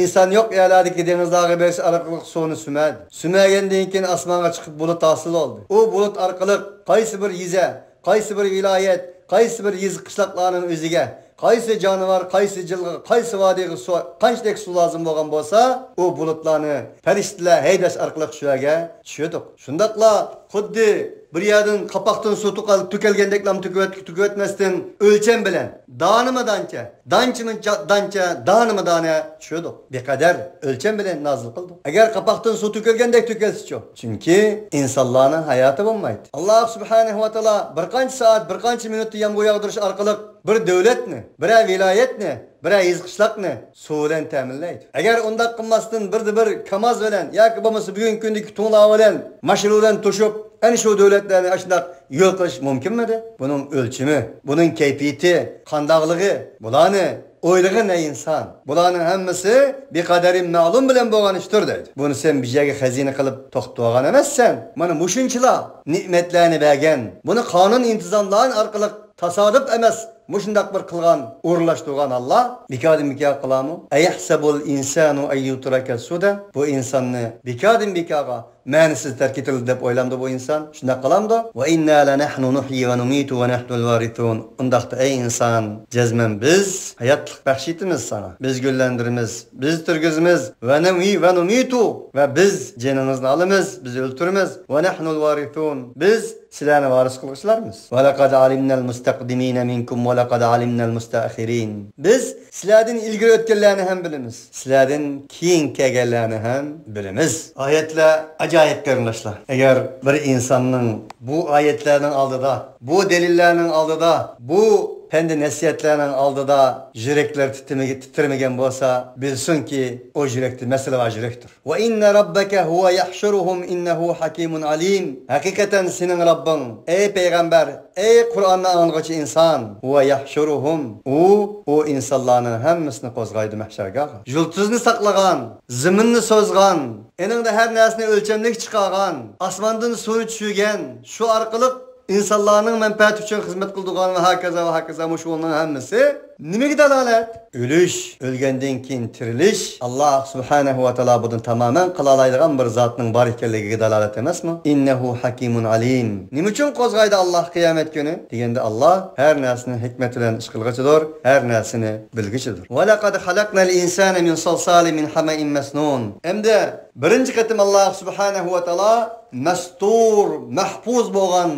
inson yo'q yerlardagi dengizlarga berish orqali suvni sumadi. Sumagandan keyin osmonga chiqib bulut hosil bo'ldi. U bulut orqali qaysi bir yeza, qaysi bir viloyat, qaysi bir yez qishloqlarning o'ziga, qaysi jonivor, qaysi jilg'a, qaysi vodiyga suv, qanchalik suv lozim bo'lgan bo'lsa, u bulutlarni farishtalar haydash orqali shu yerga tushirdik. Shundaqla xuddi bir yerdan qapaqdan suv to'kilgandeklam to'kiyotmasdan o'lcham bilan donima doncha, donchimi doncha, donima dona tushirdik. Beqadar o'lcham bilan nozil qildik. Agar qapaqdan suv to'kilgandek to'kilsa-chi, chunki insonlarning hayoti bo'lmaydi. Alloh subhanahu va taolo bir qancha soat, bir qancha minutda yomg'ir yog'dirish orqali bir davlatni, bir viloyatni, bir qishloqni suv bilan ta'minlaydi. Agar undaq qilmasdan birda bir kamaz bilan yoki bo'lmasa bugungi kundagi to'nglar bilan mashina bilan to'shib ana shu davlatlarni shundoq yo'l qilish mumkinmidi? Buning o'lchimi, buning kayfiyati, qandoqligi, bularni o'ylag'in ey inson. Bularning hammasi beqadarin ma'lum bilan bo'lgan ishdir deydi. Buni sen bir yerga xazina qilib to'xtatib olgan emassan. Mana mushunchilar ne'matlarni bergan. Buni qonun intizomlari orqali tasodif emas, mushundaq bir qilgan, o'rinlashtirgan Alloh bekordan bekor qilamu? Ayahsabul insanu ay yutraka suda. Bu insonni bekordan bekorga ma'nisiz tark etildi deb o'ylamdi bu inson. Shundaq qilamdi? Va inna lanahnu nuhyi va numitu va nahnul varithun. Undaqda ey inson, jazman biz hayotlik baxsh etamiz sana. Biz gullandiramiz, biz turgizamiz va nuhyi va numitu va biz jiningizni olamiz, biz o'ltiramiz va nahnul varithun. Biz sizlarni varis qilg'uchilarmiz. Va laqad alimnal mustaqdimina minkum va laqad alimnal mustaakhirin. Biz sizlardan ilgari o'tganlarni ham bilamiz, sizlardan keyin kelganlarni ham bilamiz. Oyatlar acayip qarindoshlar. Agar bir insonning bu oyatlarning oldida, bu delillarning oldida, bu pendi nasihatlarning oldida yuraklar titramagan bo'lsa, bilsinki o yurakda masala va yurakdir. Va inna robbaka huwa yahshuruhum innahu hakimun alim. Haqiqatan sening Robbing, ey payg'ambar, ey Qur'onni anglag'uchi inson, huwa yahshuruhum. U insonlarning hammasini qo'zg'aydi mahsharga. Yulduzni saqlagan, zaminni so'zg'an, eningda har narsani o'lchamlik chiqargan, osmondan suvni tushirgan, shu orqali insanlarning manfaati uchun xizmat qildigan va hokazo va hokazo mushuning hammasi nimaga dalolat? O'lish, o'lgandan keyin tirilish Alloh subhanahu va taolo buni tamoman qila oladigan bir zotning bor ekanligiga dalolat emasmi? Innahu hakimun alim. Nima uchun qo'zg'aydi Alloh qiyomat kuni? Deganda Alloh har narsani hikmat bilan ish qilg'uchidir, har narsani bilguchidir. Va laqad xalaqnal insana min salsalin min hama'in masnun. Endi birinchi qatim Alloh subhanahu va taolo mastur, mahfuz bo'lgan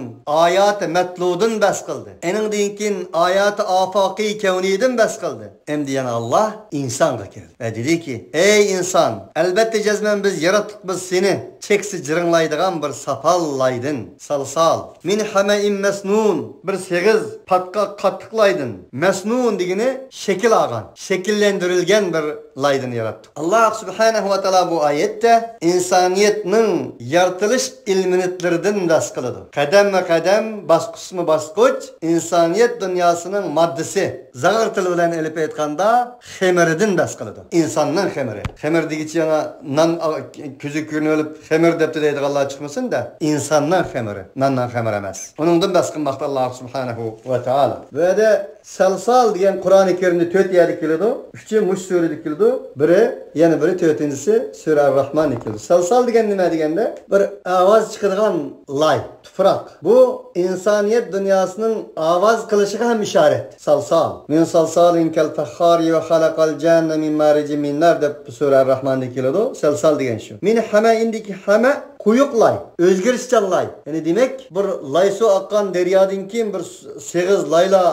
oyat matludin bas qildi. Eningdan keyin oyat afoqiy kavniydin bas qildi. Endi yana Alloh insonga keldi. Va dediki: "Ey inson, albatta jazman biz yaratdik biz seni cheksiz jiringlaydigan bir sapallaydin, salsal min hama'in masnun, bir seg'iz patqa qattiqlaydin. Masnun degani shakl olgan, shakllantirilgan bir laydin yaratdik." Alloh subhanahu va taolo bu oyatda insoniyatning yaratilish ilminitlaridan bas qiladi. Qadamma-qadam, bosqichma-bosqich insoniyat dunyosining maddasi, zag'ir tili bilan elib aytganda xemiridan bas qiladi. Insonning xemiri. Xemir degicha yana non ko'zi ko'rinib Xamir deb deydiganlar chiqmasin da, insonning xamiri, nonning xamiri emas. Uningdan bas qilmoqda Alloh subhanahu va taolo. Bu yerda salsal degan Qur'oni Karimda 4 yerda keladi. 3 mush surada keladi. Biri, yana biri 4-inchisi sura Ar-Rahmon keladi. Salsal degan nima deganda, bir ovoz chiqadigan lay, tuproq. Bu insoniyat dunyosining ovoz qilishiga ham ishorat. Salsal. Min salsalin kal fakhari va xalaqal janna min marijin min nar deb sura Ar-Rahmonda keladi. Salsal degan shu. Min hama indiki hama quyuq lay, o'zgarishchan lay. Ya'ni demak, bir lay suv oqqan daryodan keyin bir seg'iz layla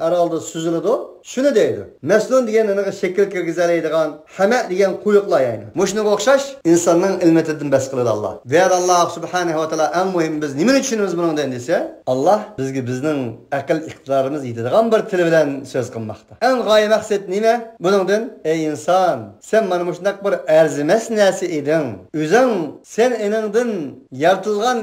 aralda süzüledi. Şunu deydi. Mesnun degan anaqa shakl kirgizalaydigan hama degan quyuqlar yani. Mushunga o'xshash insonning ilmatidan bas qiladi Alloh. Va Alloh subhanahu va taolo eng muhim biz nimani tushunamiz bundan desa, Alloh bizga bizning aql iqtidorimiz yetadigan bir til bilan so'z qilmoqda. Eng g'oya maqsad nima? Buningdan ey inson, sen mana shunday bir arzimas narsa eding. O'zing sen eningdan yaratilgan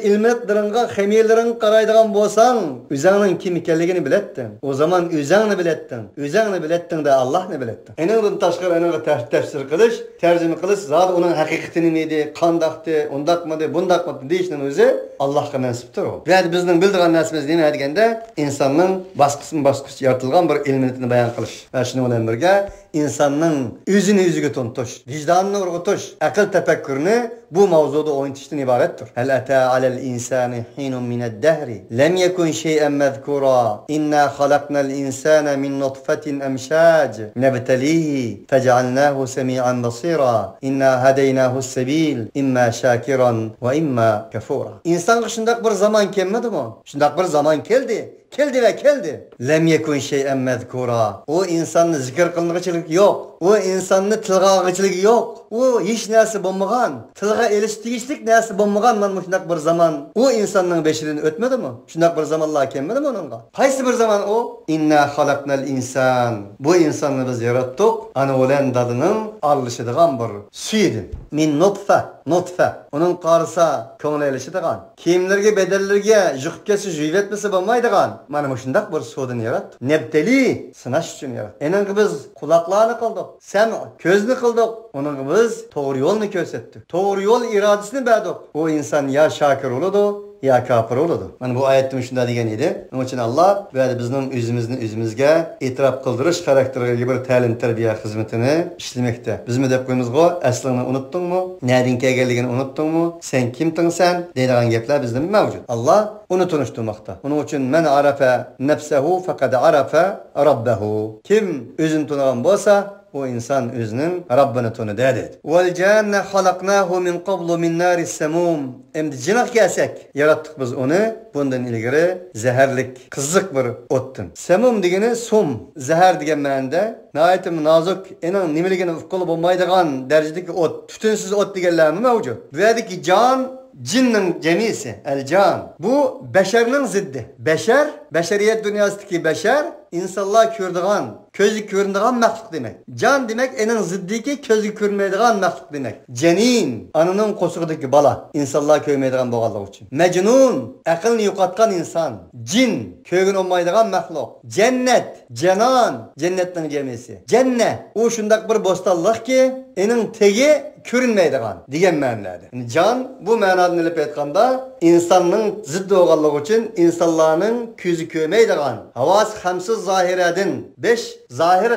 ilmlaringga, xamirlaringga qaraydigan bo'lsang, o'zingning kim ekanligini bilatding. O zaman o'zingni bilatding. O'zingni bilatding da Allohni bilatding. Eningdan tashqari eningga tafsir qilish, tarjima qilish, zot uning haqiqati nima edi, qandaqdi, undaqmidi, bundaqmidi deyishning o'zi Allohga mansubdir u. Va bizning bildigan narsamiz nima deganda, insonning bosqich-bosqich yaratilgan bir ilmini bayon qilish. Va shuning bilan birga insonning o'zini o'ziga to'ntish, vijdonini uyg'otish, aql tafakkurni bu mavzuda o'ynatishdan iboratdir. Hal ata alal insani hinun minad-dahri lam yakun shay'an mazkura inna xalaqnal insana min nutfatin amshaj nabtalihi faj'alnahu samian basira inna hadaynahu as-sabil imma shakiran va imma kafura. Insonga shundoq bir zamon kelmadimi? Shundoq bir zamon keldi. Keldi va keldi. Lam yakun shay'an mazkura. U insonni zikr qilinغichilik yo'q. U insonni tilga olg'ichiligi yo'q. U hech narsa bo'lmagan, tilga elish tegishlik narsa bo'lmagan mana shundoq bir zamon u insonning beshidan o'tmadimi? Shundoq bir zamonlar kelmadimi uningga? Qaysi bir zamon u? Inna xalaqnal inson. Bu insonni biz yaratdik. Ana bilan dadaning aralashadigan bir suydi. Min nutfa, nutfa. Uning qarisa ko'ngli ilishadigan, kiyimlarga, bedanlarga juqib ketsa, juyib bo'lmaydigan. Mana shundoq bir suvdan yaratdik. Nebtali sinash uchun yaratdik. Eningga biz quloqlarni qildik, sam ko'zni qildik. Uningga biz to'g'ri yo'lni ko'rsatdik. To'g'ri yo'l irodasini berdik. U inson ya shakir bo'ladi, ya kafir bo'ladi. Mana bu oyatda shunday degan edi. Shuning uchun Alloh bu yerda bizning o'zimizni o'zimizga e'tirof qildirish xarakteriga bir ta'lim tarbiya xizmatini ishlamoqda. Bizmi deb qo'yamizgo, aslini unutdingmi? Nadan kelganligini unutdingmi? Sen kimtingsan? Deydigan gaplar bizda mavjud. Alloh uni tunishtirmoqda. Uning uchun man arafa nafsahu faqad arafa robbahu. Kim o'zini tunigan bo'lsa, o insan o'zining Rabbini tunidi dedi. Vel janna xalaqnahu min qablu min naris samum. Endi jinga kelsak, yaratdik biz uni bundan ilgari zaharlik, qiziq bir o'tdan. Samum degani sum, zahar degan ma'noda, nihoyat nozik, ening nimaligini uqib bo'lmaydigan darajadagi o't, tutunsiz o't deganlarmi mavjud. Bu yerdagi jon cinnin cemisi, el can. Bu beşernin ziddi. Beşer, beşeriyet dünyasındaki beşer, insanlar ko'rdigan, ko'zi ko'rinadigan maxluq demak. Can demak ening ziddiki ko'zi ko'rmaydigan maxluq demak. Janin, ananing qo'sig'idagi bola, insonlar ko'rmaydigan bo'lganligi uchun. Majnun, aqlni yo'qotgan inson. Jin, ko'rgin olmaydigan maxluq. Jannat, janon, jannatning jamisi. Jannat, u shundoq bir bo'stonliqki, ening tegi ko'rinmaydigan degan ma'noda. Yani can bu ma'noni ilib aytganda insonning ziddi bo'lganligi uchun insonlarning ko'zi ko'rmaydigan, havas hamsiz zahiradin 5 zahir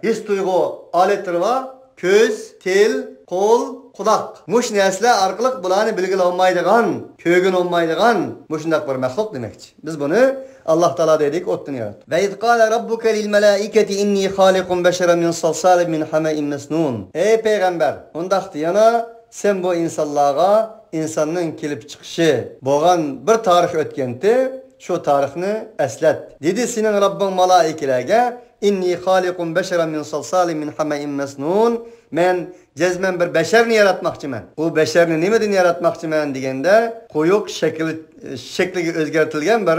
his tuyg'u oletlari bor: ko'z, til, qo'l, quloq. Mush narsalar orqali bularni bilgili olmaydigan, ko'rgin olmaydigan mushundaq bir maxluq demakchi. Biz buni Alloh taolo dedik, o'tdan yaratdi. Va iz qala robbuka lil malaikati inni xoliqun basharan min salsalin min hama'in masnun. Ey payg'ambar, undaqda yana sen bu insonlarga insonning kelib chiqishi bo'lgan bir tarix o'tgandi, shu tarixni eslat. Dedi sening Robbing malaikalarga inni xoliqun basharan min salsalin min hama'in masnun. Men jazman bir basharni yaratmoqchiman. U basharni nimadan yaratmoqchiman deganda, quyuq shakliga o'zgartirilgan bir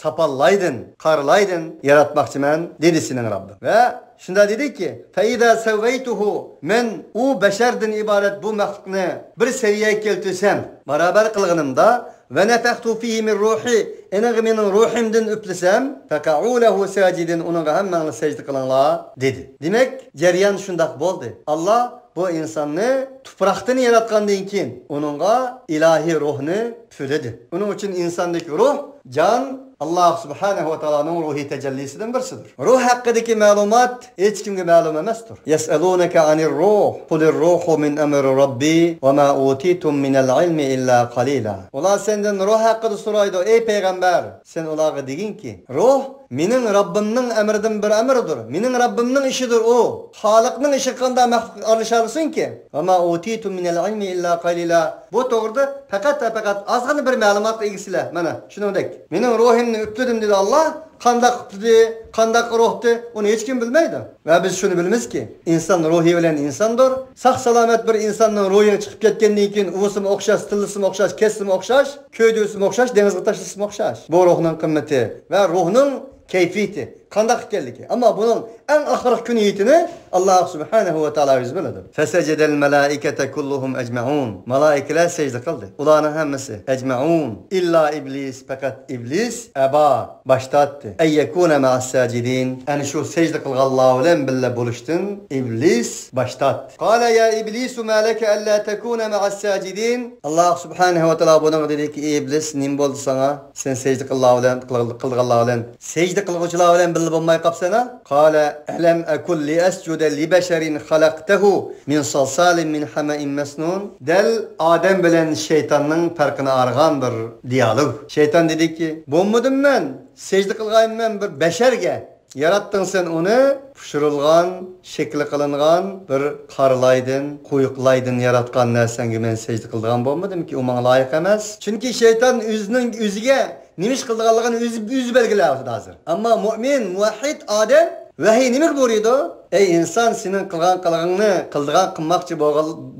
sapallaydan, qarlaydin yaratmoqchiman dedi sening Robbing. Va shunda dediki: "Feida savaytuhu" men u beşerden ibaret bu mahlukni bir seviyeye keltirsem, beraber qilganimda ve nefehtu fihi min ruhi, eniği menin ruhimden üplesem, feka'u lehu sacidin, onunğa hemmеңli secde qilinglar dedi. Demek ceryan şundaq boldu. Allah bu insanны topraktan yaratgandan keyin onunğa ilahi ruhni püfledi. Onun için insandaki ruh, can Allah subhanahu ve teala'nın ruhi tecellisinden birisidir. Ruh hakkındaki malumat hiç kimge ma'lum emasdir. Yes'alunaka anir ruh, kulir ruhu min emri rabbi ve ma utitum minel ilmi illa qalila. Ular senden ruh hakkında soraydı ey peygamber. Sen ularga degin ki, ruh mening Rabbimning emridan bir emridir. Mening Rabbimning ishidir o. Xoliqning ishi qanday maxluq aralashsin ki? Ve ma utitum minel ilmi illa qalila. Bu to'g'rida faqat va faqat ozgina bir ma'lumotga egasizlar. Mana shuningdek, mening ruhimni üpledim dedi Allah. Qandaq üpledi, qandaq ruhdi, uni hech kim bilmaydi. Va biz shuni bilmizki, inson ruhi bilan insondir. Sog' salomat bir insonning ruhi chiqib ketgandan keyin uvsimi o'xshash, tillisimi o'xshash, kessimi o'xshash, ko'ydusimi o'xshash, dengizga tashlasimi o'xshash. Bu ruhning qimmati va ruhning kayfiyati qandaq ekanligi. Ammo buning eng oxirgi kuniyatini Alloh subhanahu va taolo o'zi biladi. Fasajadal malaikatu kulluhum ajma'un. Malaikalar sajda qildi. Ularning hammasi ajma'un illa iblis, faqat iblis aba baş tortdi. Ay yakuna ma'as sajidin. Ana shu sajda qilganlar bilan birga bo'lishdan iblis baş tortdi. Qala ya iblis ma laka alla takuna ma'as sajidin. Alloh subhanahu va taolo buning dediki, ey iblis, nim bo'ldi sana? Sen sajda qilganlar bilan sajda qilguvchilar bilan birga bo'lmay qolsan-a? Qala alam akul li asjuda li basharin khalaqtahu min salsalin min hama'in masnun. Dal Adem bilan shaytonning farqini arg'an bir diyalog. Shayton dediki, bo'lmadim men secde qilganman bir basharga. Yaratding sen uni pişirilgan, şekli qilingan bir qarlaydin, quyuqlaydin yaratgan narsangga men secde qilgan bo'lmadim ki, u menga loyiq emas. Chunki shayton o'zining o'ziga nima ish qilganligini o'zi belgilayapti hozir. Ammo mu'min, muvahhid odam vahiy nimaga bo'riydi? Ey inson, sening qilgan qilig'ingni, qildigan qilmoqchi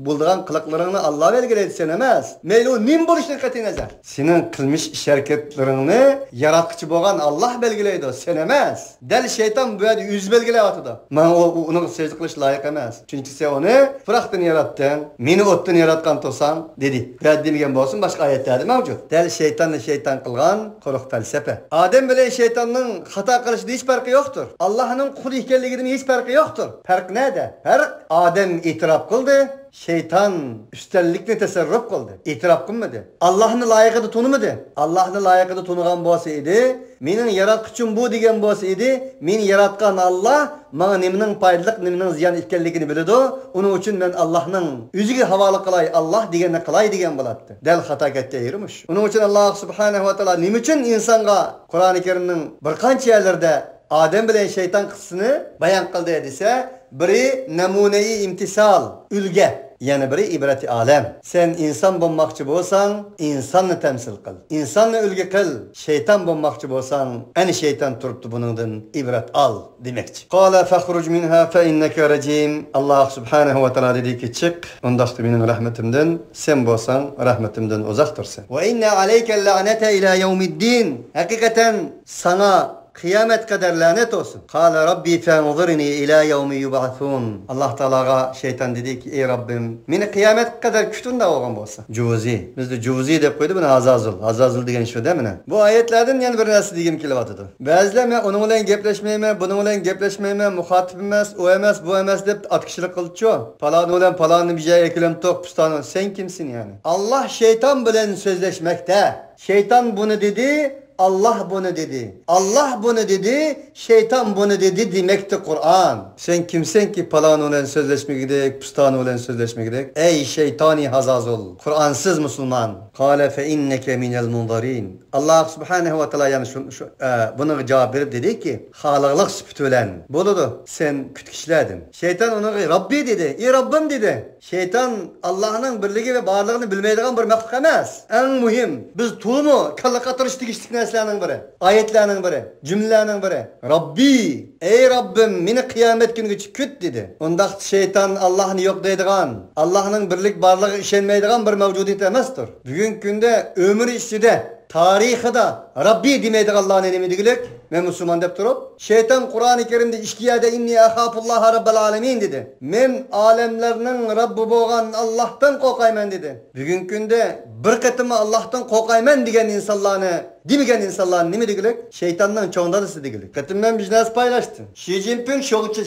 bo'lgan qiliqlaringni Alloh belgilaydi, sen emas. Mayli u nim bo'lishidan qat'iy nazar. Sening qilmish ish harakatlaringni yaratquchi bo'lgan Alloh belgilaydi, sen emas. Dal shayton bu yerda o'zi belgilayotdi. Men uni secde qilish loyiq emas. Chunki sen uni tuproqdan yaratding, meni o'tdan yaratgan to'sang, dedi. Bu yerda demagan bo'lsin, boshqa oyatlarda mavjud. Dal shaytonni shayton qilgan quruq falsafa. Odam bilan shaytonning xato qilishida hech farqi yo'qdir. Allohning quli ekanligidan hech farqi yo'qdir. Farq nerede? Farq Adem itiraf qildi, şeytan üstellikni tasarruf qildi. İtiraf qilmadi. Allah'ın layıqını tanımadı. Allah'ın layıqını tanıgan bo'lsa edi, mening yaratquchim bu degan bo'lsa edi, meni yaratgan Allah menga nimaning foydali, nimaning ziyon ekanligini biladi. Uning uchun men Allohning o'ziga havola qilay, Allah deganni qilay degan bo'ladi. Dal xato ketgan yerimiz. Uning uchun Alloh subhanahu va taolo nima uchun insonga Qur'oni Karimning bir qancha yerlarida Adem bilan şeytan qissasini bayon qildi desa, biri namunai imtisal, ulga, yana biri ibrati alam. Sen inson bo'lmoqchi bo'lsang, insonni tamsil qil. Insonni ulga qil. Shayton bo'lmoqchi bo'lsang, ana shayton turibdi, buningdan ibrat ol demakchi. Qala fakhruj minha fa innaka rajim. Alloh subhanahu va taolo dediki, chiq, undaqda mening rahmatimdan, sen bo'lsang rahmatimdan uzoq tursan. Va inna alayka la'nata ila yawmiddin. Haqiqatan sana qiyomat qadar la'nat olsun. Qala robbi fanzurni ila yawmi yub'athun. Alloh taologa shayton dediki, ey Robbim, meni qiyomat qadar kutunda bo'lgan bo'lsa. Juzi. Bizda juzi deb qo'ydi buni Azazul. Azazul degan shu da mana. Bu oyatlardan yana bir narsa degim kelyotdi. Ba'zilar men uning bilan gaplashmayman, buning bilan gaplashmayman, muxotib emas, u emas, bu emas deb atkishlik qildi-chu. Paloni bilan palonni bir joyga kelib to'q pustani. Sen kimsin yani? Alloh shayton bilan so'zlashmoqda. Shayton buni dedi, Allah bunu dedi. Allah bunu dedi, şeytan bunu dedi demekti Kur'an. Sen kimsen ki palan olan sözleşmegidek, pustan olan sözleşmegidek? Ey şeytani hazazul, Kur'ansız Müslüman. Kale fe inneke minel munzarin. Allah subhanehu ve teala yani bunu cevap verip dedi ki, halıqlıq süpütü bilen boludu. Sen kütkişlerdin. Şeytan onu Rabbi dedi, ey Rabbim dedi. Şeytan Allah'ın birliği ve varlığını bilmeydiğen bir mahluk emas. En mühim, biz tulumu kalla qatirish tegishlik narsalarning biri, ayetlerning biri, cümlelerning biri. Rabbi, ey Rabbim, meni qiyomat kungacha kut dedi. Undaq şeytan Allah'ını yo'q deydigan, Allah'ın birlik barlığı ishonmaydigan bir mavjudiyat emasdir. Bugungi kunda ömür ichida, tarixida Rabbi demaydiganlarni nima degulik? Men musulmon deb turib, shayton Qur'oni Karimda ikki yerda inni axafulloha robbil alamin dedi. Men olamlarning Robbi bo'lgan Allohdan qo'rqayman dedi. Bugungi kunda bir qatim Allohdan qo'rqayman degan insonlarni demagan insonlarni nima degulik? Shaytonning cho'ng dadasi degulik. Qatim men bir narsa paylashdim. Xi Jinping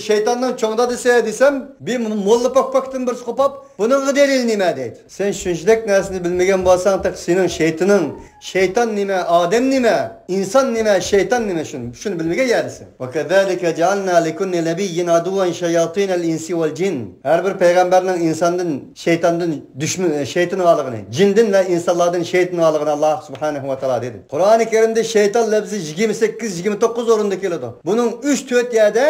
shaytonning cho'ng dadasi desam, bir molla pak-pakdan bir qo'pab, buning dalili nima deydi. Sen shunchalik narsani bilmagan bo'lsang, sening shaytoning, shayton nima, odam nima, inson nima, shayton nima, shuni bilmagan yersin. Va kazalika ja'alna likulli nabiyyin aduwan shayatinal insi val jin. Har bir payg'ambarning insondan, shaytondan dushman, shayton borlig'ini, jindan va insonlardan shayton borlig'ini Alloh subhanahu va taolo dedi. Qur'oni Karimda shayton lafzi 28-29 o'rinda keladi. Buning 3-4 yerda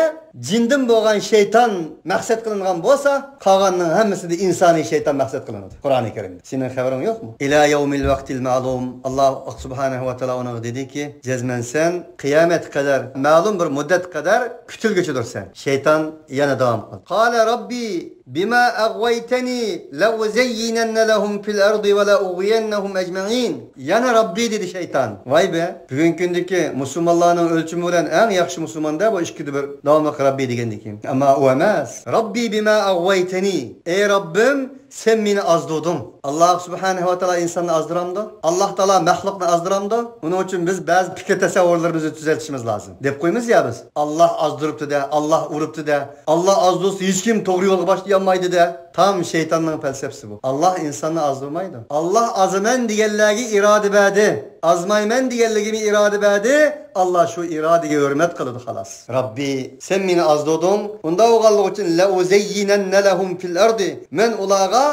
jindan bo'lgan shayton maqsad qilingan bo'lsa, qolganning hammasida insoniy shayton maqsad qilinadi Qur'oni Karimda. Sening xabaring yo'qmi? Ila yawmil vaqtil ma'lum. Alloh subhanahu va taolo uni dediki, jazman sen qiyomat qadar ma'lum bir muddat qadar kutilguchidirsan. Shayton yana davom qildi. Qala robbi bima aghwaytani la uzayyinanna lahum fil ardi va la ughwiyannahum ajma'in. Yana Rabbi dedi shayton. Vay be, bugungi kundagi musulmonlarning o'lchami bilan eng yaxshi musulmonda bu ikkida bir davomli Rabbi degandan. Ammo u emas. Rabbi bima aghwaytani. Ey Rabbim, sen meni azdirding. Alloh subhanahu va taolo insonni azdiramdi. Alloh taolo maxluqni azdiramdi. Uning uchun biz ba'zi fikr tasavvurlarimizni tuzatishimiz lozim. Deb qo'ymiz ya biz. Alloh azdiribdi-da, Alloh uribdi-da, Alloh azdirsa hech kim to'g'ri yo'lga boshlay olmaydi-da. Tam shaytonning falsafasi bu. Alloh insonni azdirmaydi. Alloh azaman deganlarga iroda berdi. Azmayman deganligini iroda berdi. Alloh shu irodaga hurmat qiladi xolos. Rabbi, sen meni azdirding. Unda o'g'allik uchun la uzayyinanna lahum fil ardi. Men ularga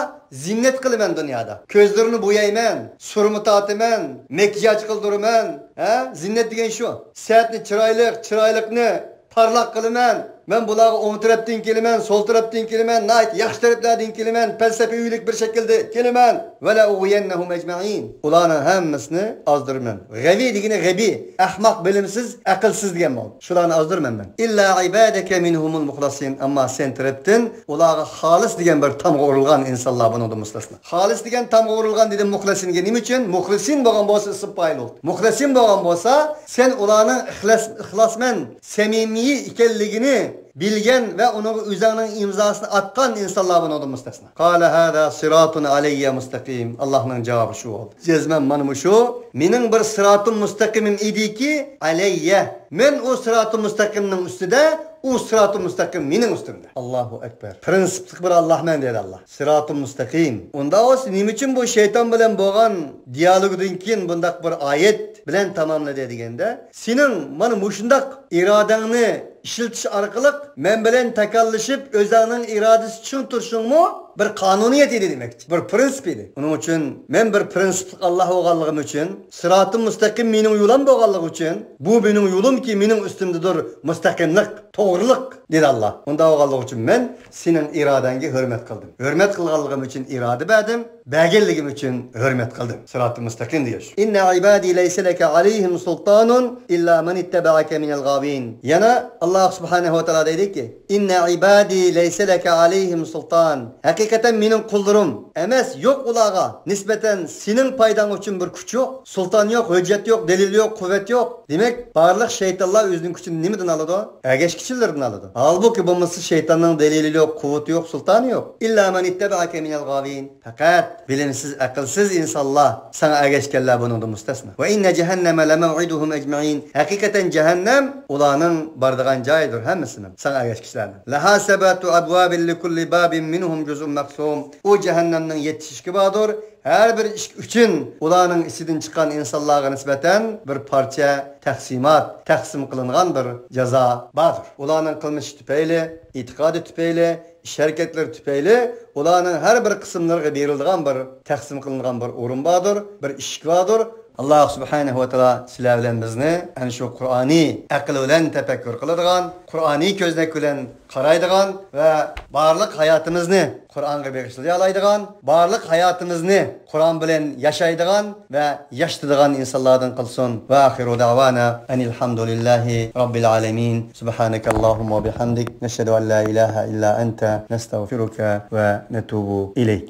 zinnet qilaman dunyoda. Ko'zlarini bo'yayman, surma tortaman, makiyaj qildiraman. Ha? Zinnet degan shu. Sihatni chiroyli, chiroyliqni parlaq qilaman. Men bularga o'ng tarafdan kelaman, so'l tarafdan kelaman, nayt yaxshi taraflardan kelaman, falsafaviylik bir shaklda kelaman. Va la ughiyannahum ajma'in. Ularning hammasini ozdiraman. G'avi degani g'abi, ahmoq, bilimsiz, aqlsiz degan ma'no. Shularni ozdiraman men. Illa ibadaka minhumul muxlasin. Ammo sen tarafdan ularga xolis degan bir tamg'a urilgan insonlar buningdan mustasno. Xolis degan tamg'a urilgan dedim muxlasinga nima uchun? Muxlisin bo'lgan bo'lsa ism fa'il bo'ldi. Muxlisin bo'lgan bo'lsa, sen ularning ixlosman, samimiy ekanligini bilgan va uni o'zining imzosini atgan insonlar bundan mustasno. Qala hada siratun alayya mustaqim. Allohning javobi shu bo'ldi. Jazman mana shu mening bir siratum mustaqimim ediki alayya. Men u siratum mustaqimning ustida, u siratum mustaqim mening ustimda. Allohu akbar. Prinsipli bir Allohman dedi Alloh. Siratum mustaqim. Unda olsa nima uchun bu shayton bilan bo'lgan dialogdan keyin bundaq bir oyat bilan tamomladi deganda, sening mana mushundaq irodangni ishlatish orqali men bilan takallashib o'zingning irodasi ching turishingmi bir qonuniyat edi demakchi, bir prinsip edi. Uning uchun men bir prinsipli Alloh bo'lganligim uchun, siratim mustaqim mening yo'lim bo'lganligi uchun, bu mening yo'limki mening ustimdadir mustaqimlik, to'g'riliq dedi Alloh. Unda bo'lganligi uchun men sening irodangga hurmat qildim. Hurmat qilganligim uchun iroda berdim, berganligim uchun hurmat qildim. Siratim mustaqim deyish. Inna ibadi laysa laka alayhim sultanun illa man ittaba'aka minal g'abin. Yana Alloh subhanahu va taolo deydiki, inna ibadi laysa laka alayhim sultan. Haqiqatan mening qullarim emas, yo'q ularga nisbatan sening foydang uchun bir kuch yo'q, sulton yo'q, hujjat yo'q, dalil yo'q, quvvat yo'q. Demak, barliq shaytonlar o'zining kuchini nimadan oladi? Ergashkichilardan oladi. Halbuki bo'lmasa shaytonning dalili yo'q, quvvati yo'q, sultoni yo'q. Illa man ittaba'aka minal g'avin. Faqat bilimsiz, aqlsiz insonlar sana ergashganlar buningdan mustasno. Va inna jahannama lamaw'iduhum ajma'in. Haqiqatan jahannam ularning boradigan joyidir hammasining, sana ergashkichilarning. Laha sabatu abwabin likulli babin minhum juz'un maqsum. U jahannamning 7 eshigi bordir. Har bir ish uchun ularning ichidan chiqqan insonlarga nisbatan bir parcha taqsimot, taqsim qilingan bir jazo bordir. Ularning qilmishi tufayli, e'tiqodi tufayli, ish harakatlari tufayli ularning har bir qismlariga beriladigan bir taqsim qilingan bir o'rin bordir, bir eshik bordir. Alloh subhanahu va taolo sizlar bilan bizni ana shu Qur'oniy aql bilan tafakkur qiladigan, Qur'oniy ko'znak bilan qaraydigan va barliq hayotimizni Qur'onga bag'ishlay oladigan, barliq hayotimizni Qur'on bilan yashaydigan va yashatadigan insonlardan qilsin. Va axiru da'vana anilhamdulillahi robbil alamin. Subhanakallohumma va bihamdik nashhadu an la ilaha illa anta nastag'firuka va natubu ilayk.